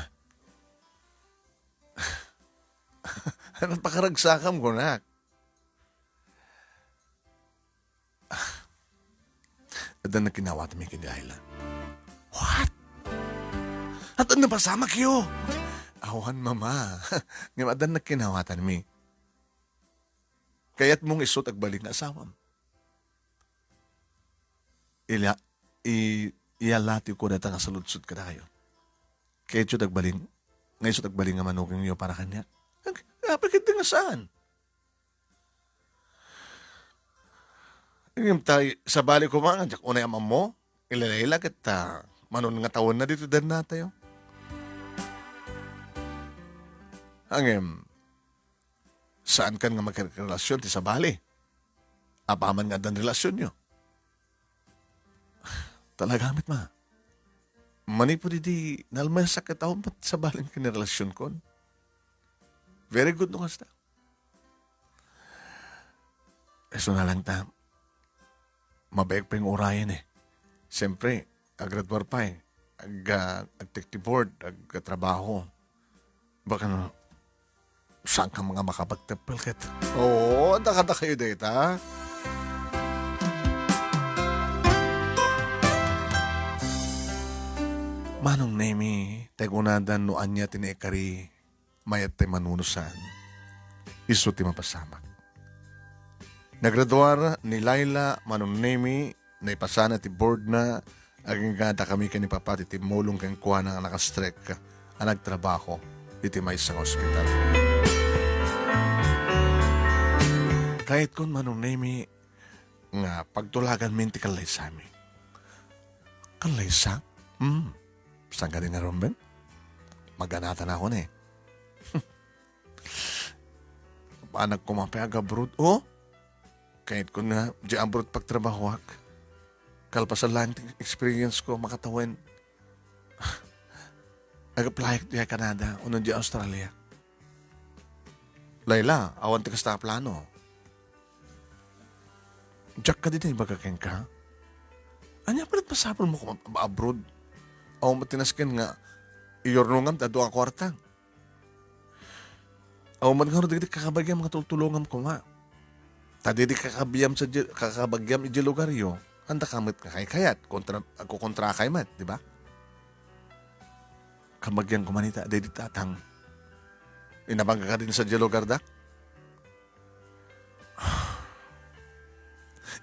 Ano pakaragsakam, kunak? Adda nakinawatanmi ken ni Laila. What? Adda napasamakyo? Awan, Mama. Ngem adda nakinawatanmi. Kayatmo nga isu ti agbalin nga asawam. Ila, i-, iyalatiw ko dayta nga saludsod kadakayo. Kayatyo ti agbalin, nga isu ti agbalin nga manugangyo para kaniak? Ag-, apay ket nga saan? Ngem ta, sabali koma nga diak unay am-ammo, ni Laila ket ta, manon nga tawenna ditoy dannatayo. Ngem, saankan nga makirelasion ti sabali. Apaman nga addan relasionyo. Talaga met, Ma. Manipud idi nalmasak ket awan met sabalin ken relasionkon. Very good no kasta. Isu na lang ta. Mabaek pay nga urayen eh. Siyempre, agraduar pay. Ag-, ah, agtikti board, agtrabaho. Baka no, saan ka mga makapagteppel ket? Oo, adda kadakayo dayta. Manong Nemy, tay kunadan no ania ti naikari, mayat tay manunusan. Isu ti mapasamak. Nagraduar ni Laila, Manong Nemy, naipasana ti boardna, agingga dakami ken ni Papa ti timmulong kenkuana nga nakastrek a nagtrabaho iti maysa nga ospital. Kayatkon, Manong Nemy, nga pagtulaganmin ti kallaysami. Kallaysa? Hmm. Saan ka din nga rumbeng? Maganatan ako ni. Panak ko mapay agabroad? Oh? Kayatkon nga, di abroad pagtrabahoak. Kalpasan lang ti experience ko, makatawen. Ag-apply diay Canada, wenno diay Australia. Laila, awan ti kasta a plano. Diak kadi naibaga kenka? Ania pay met masapulmo koma abroad? Awan met ti nasken nga iyurnongam ti adu a kuarta. Awan met ngarud dagiti kakabagiam nga tultulongam koma. Ta didi kakabiam sa di-, kakabagiam iti lugaryo, andaka met nga kaykayat, kontra, agkukontrakay met, di ba? Kabagian ko man ita, daydi tatang. Inabang ka din sa diay lugar da?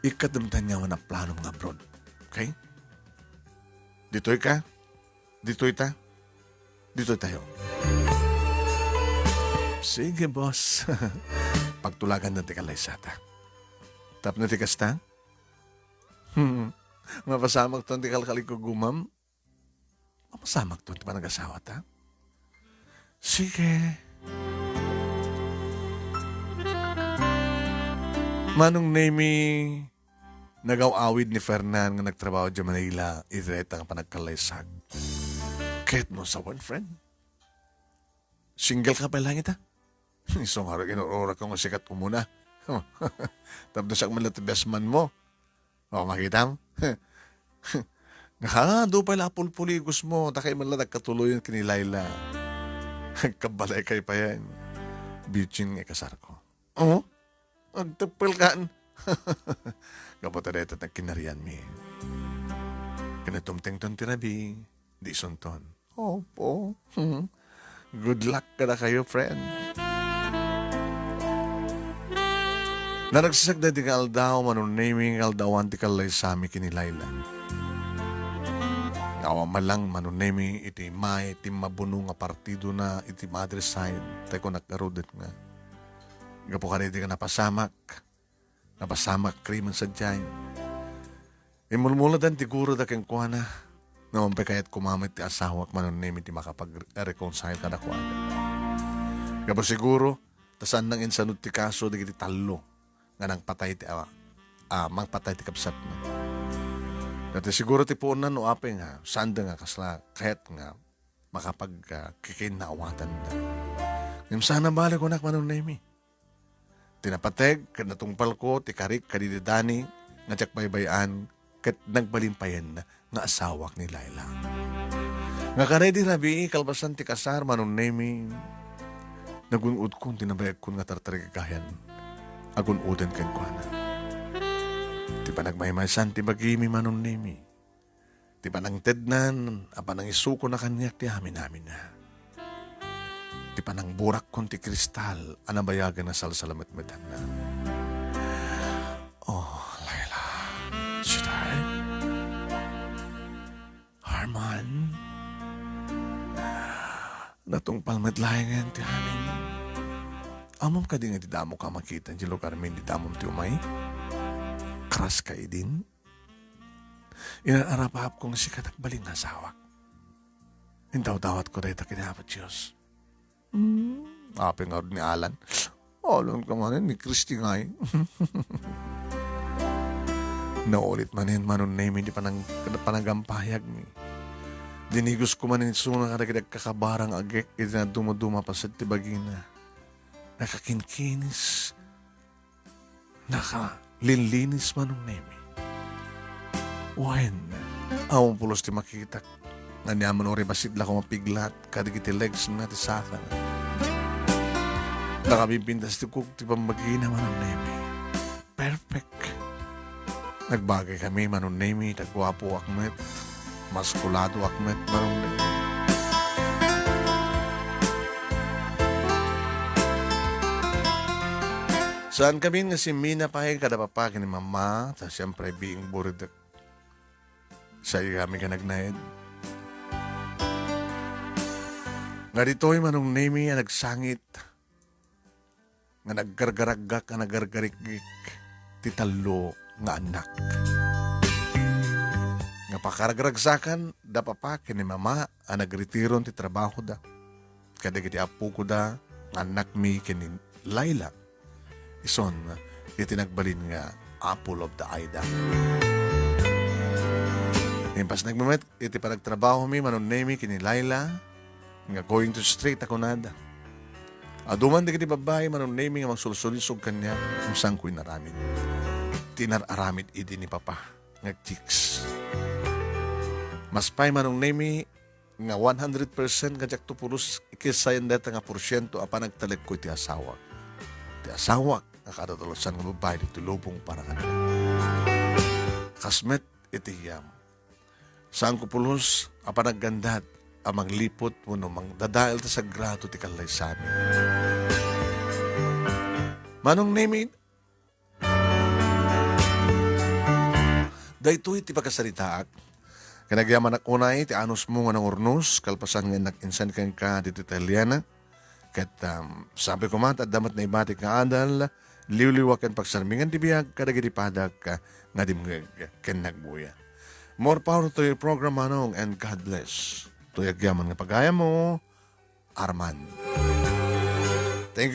Ikadamtan nga awan a plano nga abroad. Okay? Ditoy ka? Ditoy ta? Ditoy tayo. Sige, boss. Pagtulagan na ti kalaysata. Tapno ti kasta? Hmm. Mapasamak ton ti kalkalikugumam? Mapasamak ton ti panagasawa ta? Sige. Manong Nemi, nagaw-awid ni Fernan nga nagtrabaho diay Manila, iti dayta nga panagkallaysak. Ket no sawen, friend? Single ka pay laeng ita? Isu ngarud, inur-urak ko nga sika ti umuna. Tapno siak man la ti best man mo. O, makitam? Nga, ha, adu pay la a pulpuligos mo, ta kayat man la agkatuloyen ken ni Laila. Agkabalaykay payen. Virgin nga ikasarko. O? Agteppelkan. Gapu ta dayta ti nagkinarianmi. Ken no tumtengton ti rabii, di isunton. Opo. Good luck kadakayo, friend. Naragsak daydi nga aldaw, Manong Nemi, nga aldawan ti kallaysami ken ni Laila. Awan man lang, Manong Nemi, iti may, ti mabuno nga partidona iti mother side, tay kunak ngaruden nga. Gapu kadaydi nga napasamak, napasamak, krimen sadiay. Immulmuladan ti guroda kenkuana. Ngem awan pay kayat koma met ti asawak, Manong Nemi, ti makapag-reconcile kadakuada. Gapu siguro, ta saan nang insanud ti kaso dagiti tallo nga nangpatay ti, a, a, mangpatay ti kabsatna. Dayta siguro ti puonnan no apay nga, saanda nga kasla kayat nga makapag, a, kikinnaawatanda. Ngem saan a bale, kunak, Manong Nemi. Ti napateg ket natungpalko ti karik kadidi Dani nga diak baybay-an ket nagbalin payen nga asawak ni Laila. Nga kadaydi rabii kalpasan ti kasar, Manong Nemi, nagun-odkon ti nabayagkon nga tartarigagayan a gun-oden kenkuana. Ti panagmaymaysan ti bagimi, Manong Nemi. Ti panangtednan a panangisukona kaniak ti amin-aminna. Ti panangburakkon ti kristal a nabayagen a salsalametmetanna. Oh, Laila. Sweetheart. Herman. Natungpal met laengen ti amin. Ammom kadi nga idi damoka a makita idiay lugarmi, idi damom ti umay? Crush ka idin? Inararapapko nga sika ti agbalin nga asawak. Indawdawatko dayta ken Apo Dios. Hmm, apay ngarud ni Alan? Alanka manen ni Christy ngay. Naulit manen, Manong Nemi, ti panang-, panagampayagmi. Dinigosko manen isuna kadagiti agkakabara nga agek iti nadumaduma a paset ti bagina. Nakakinkinis. Nakalinlinis, Manong Nemi. Wen, awan pulos ti makitak. Aniaman uray bassit la ko mapiglat kadagiti legs na ti saka. Nakabimbintas ti kuk ti pammagina, Manong Nemi. Perfect. Nagbagaykami, Manong Nemi, ta guapoak met. Maskuladoak met, Manong Nemi. Saankami nga simmina pay kada papa ken ni mama, ta siempre, biing buridek. Saikami nga nagnaed. Nga ditoy, Manong Nemi, a nagsangit. Nga naggargaraggak, nga nagargarikgik ti tallo nga annak. Nga pakaragragsakan da papa ken ni mama a nagritiron ti trabahoda. Kadagiti appokoda nga annakmi ken ni Laila. Ison iti nagbalin nga apple of the eye da. Impas nagmemet iti panagtrabahomi, Manong Nemi, ken ni Laila, nga going to straight a kunada. Adu man dagiti babbai, Manong Nemi, nga mangsulsulisog kaniak, ngem saanko inaramid. Ti inar-aramid idi ni Papa nga chicks. Mas pay, Manong Nemi, nga one hundred percent nga diakto pulos kaysa dayta nga porsiento a panagtalekko iti asawak. Ti asawak nga kada tulusan nga babbai ditoy lubong para kaniak. Kas met iti iyam. Saanko pulos a panaggandat a mangliput wenno mangdadael ta sagrado ti kallaysami. Manong Nemi, daytoy ti pakasaritaak. Kanagyamanak unay ti anusmo nga nangurnos, kalpasan nga innak insan kenka ditoy Italiana. Ket, um, sabi ko man, adda met naibatik nga adal, liwliwa ken pagsarmingan ti biag kadagiti padak, ah, nga dimngeg ken nagbuya. More power to your program, Manong, and God bless. Toy agyaman nga pagayam mo, Arman.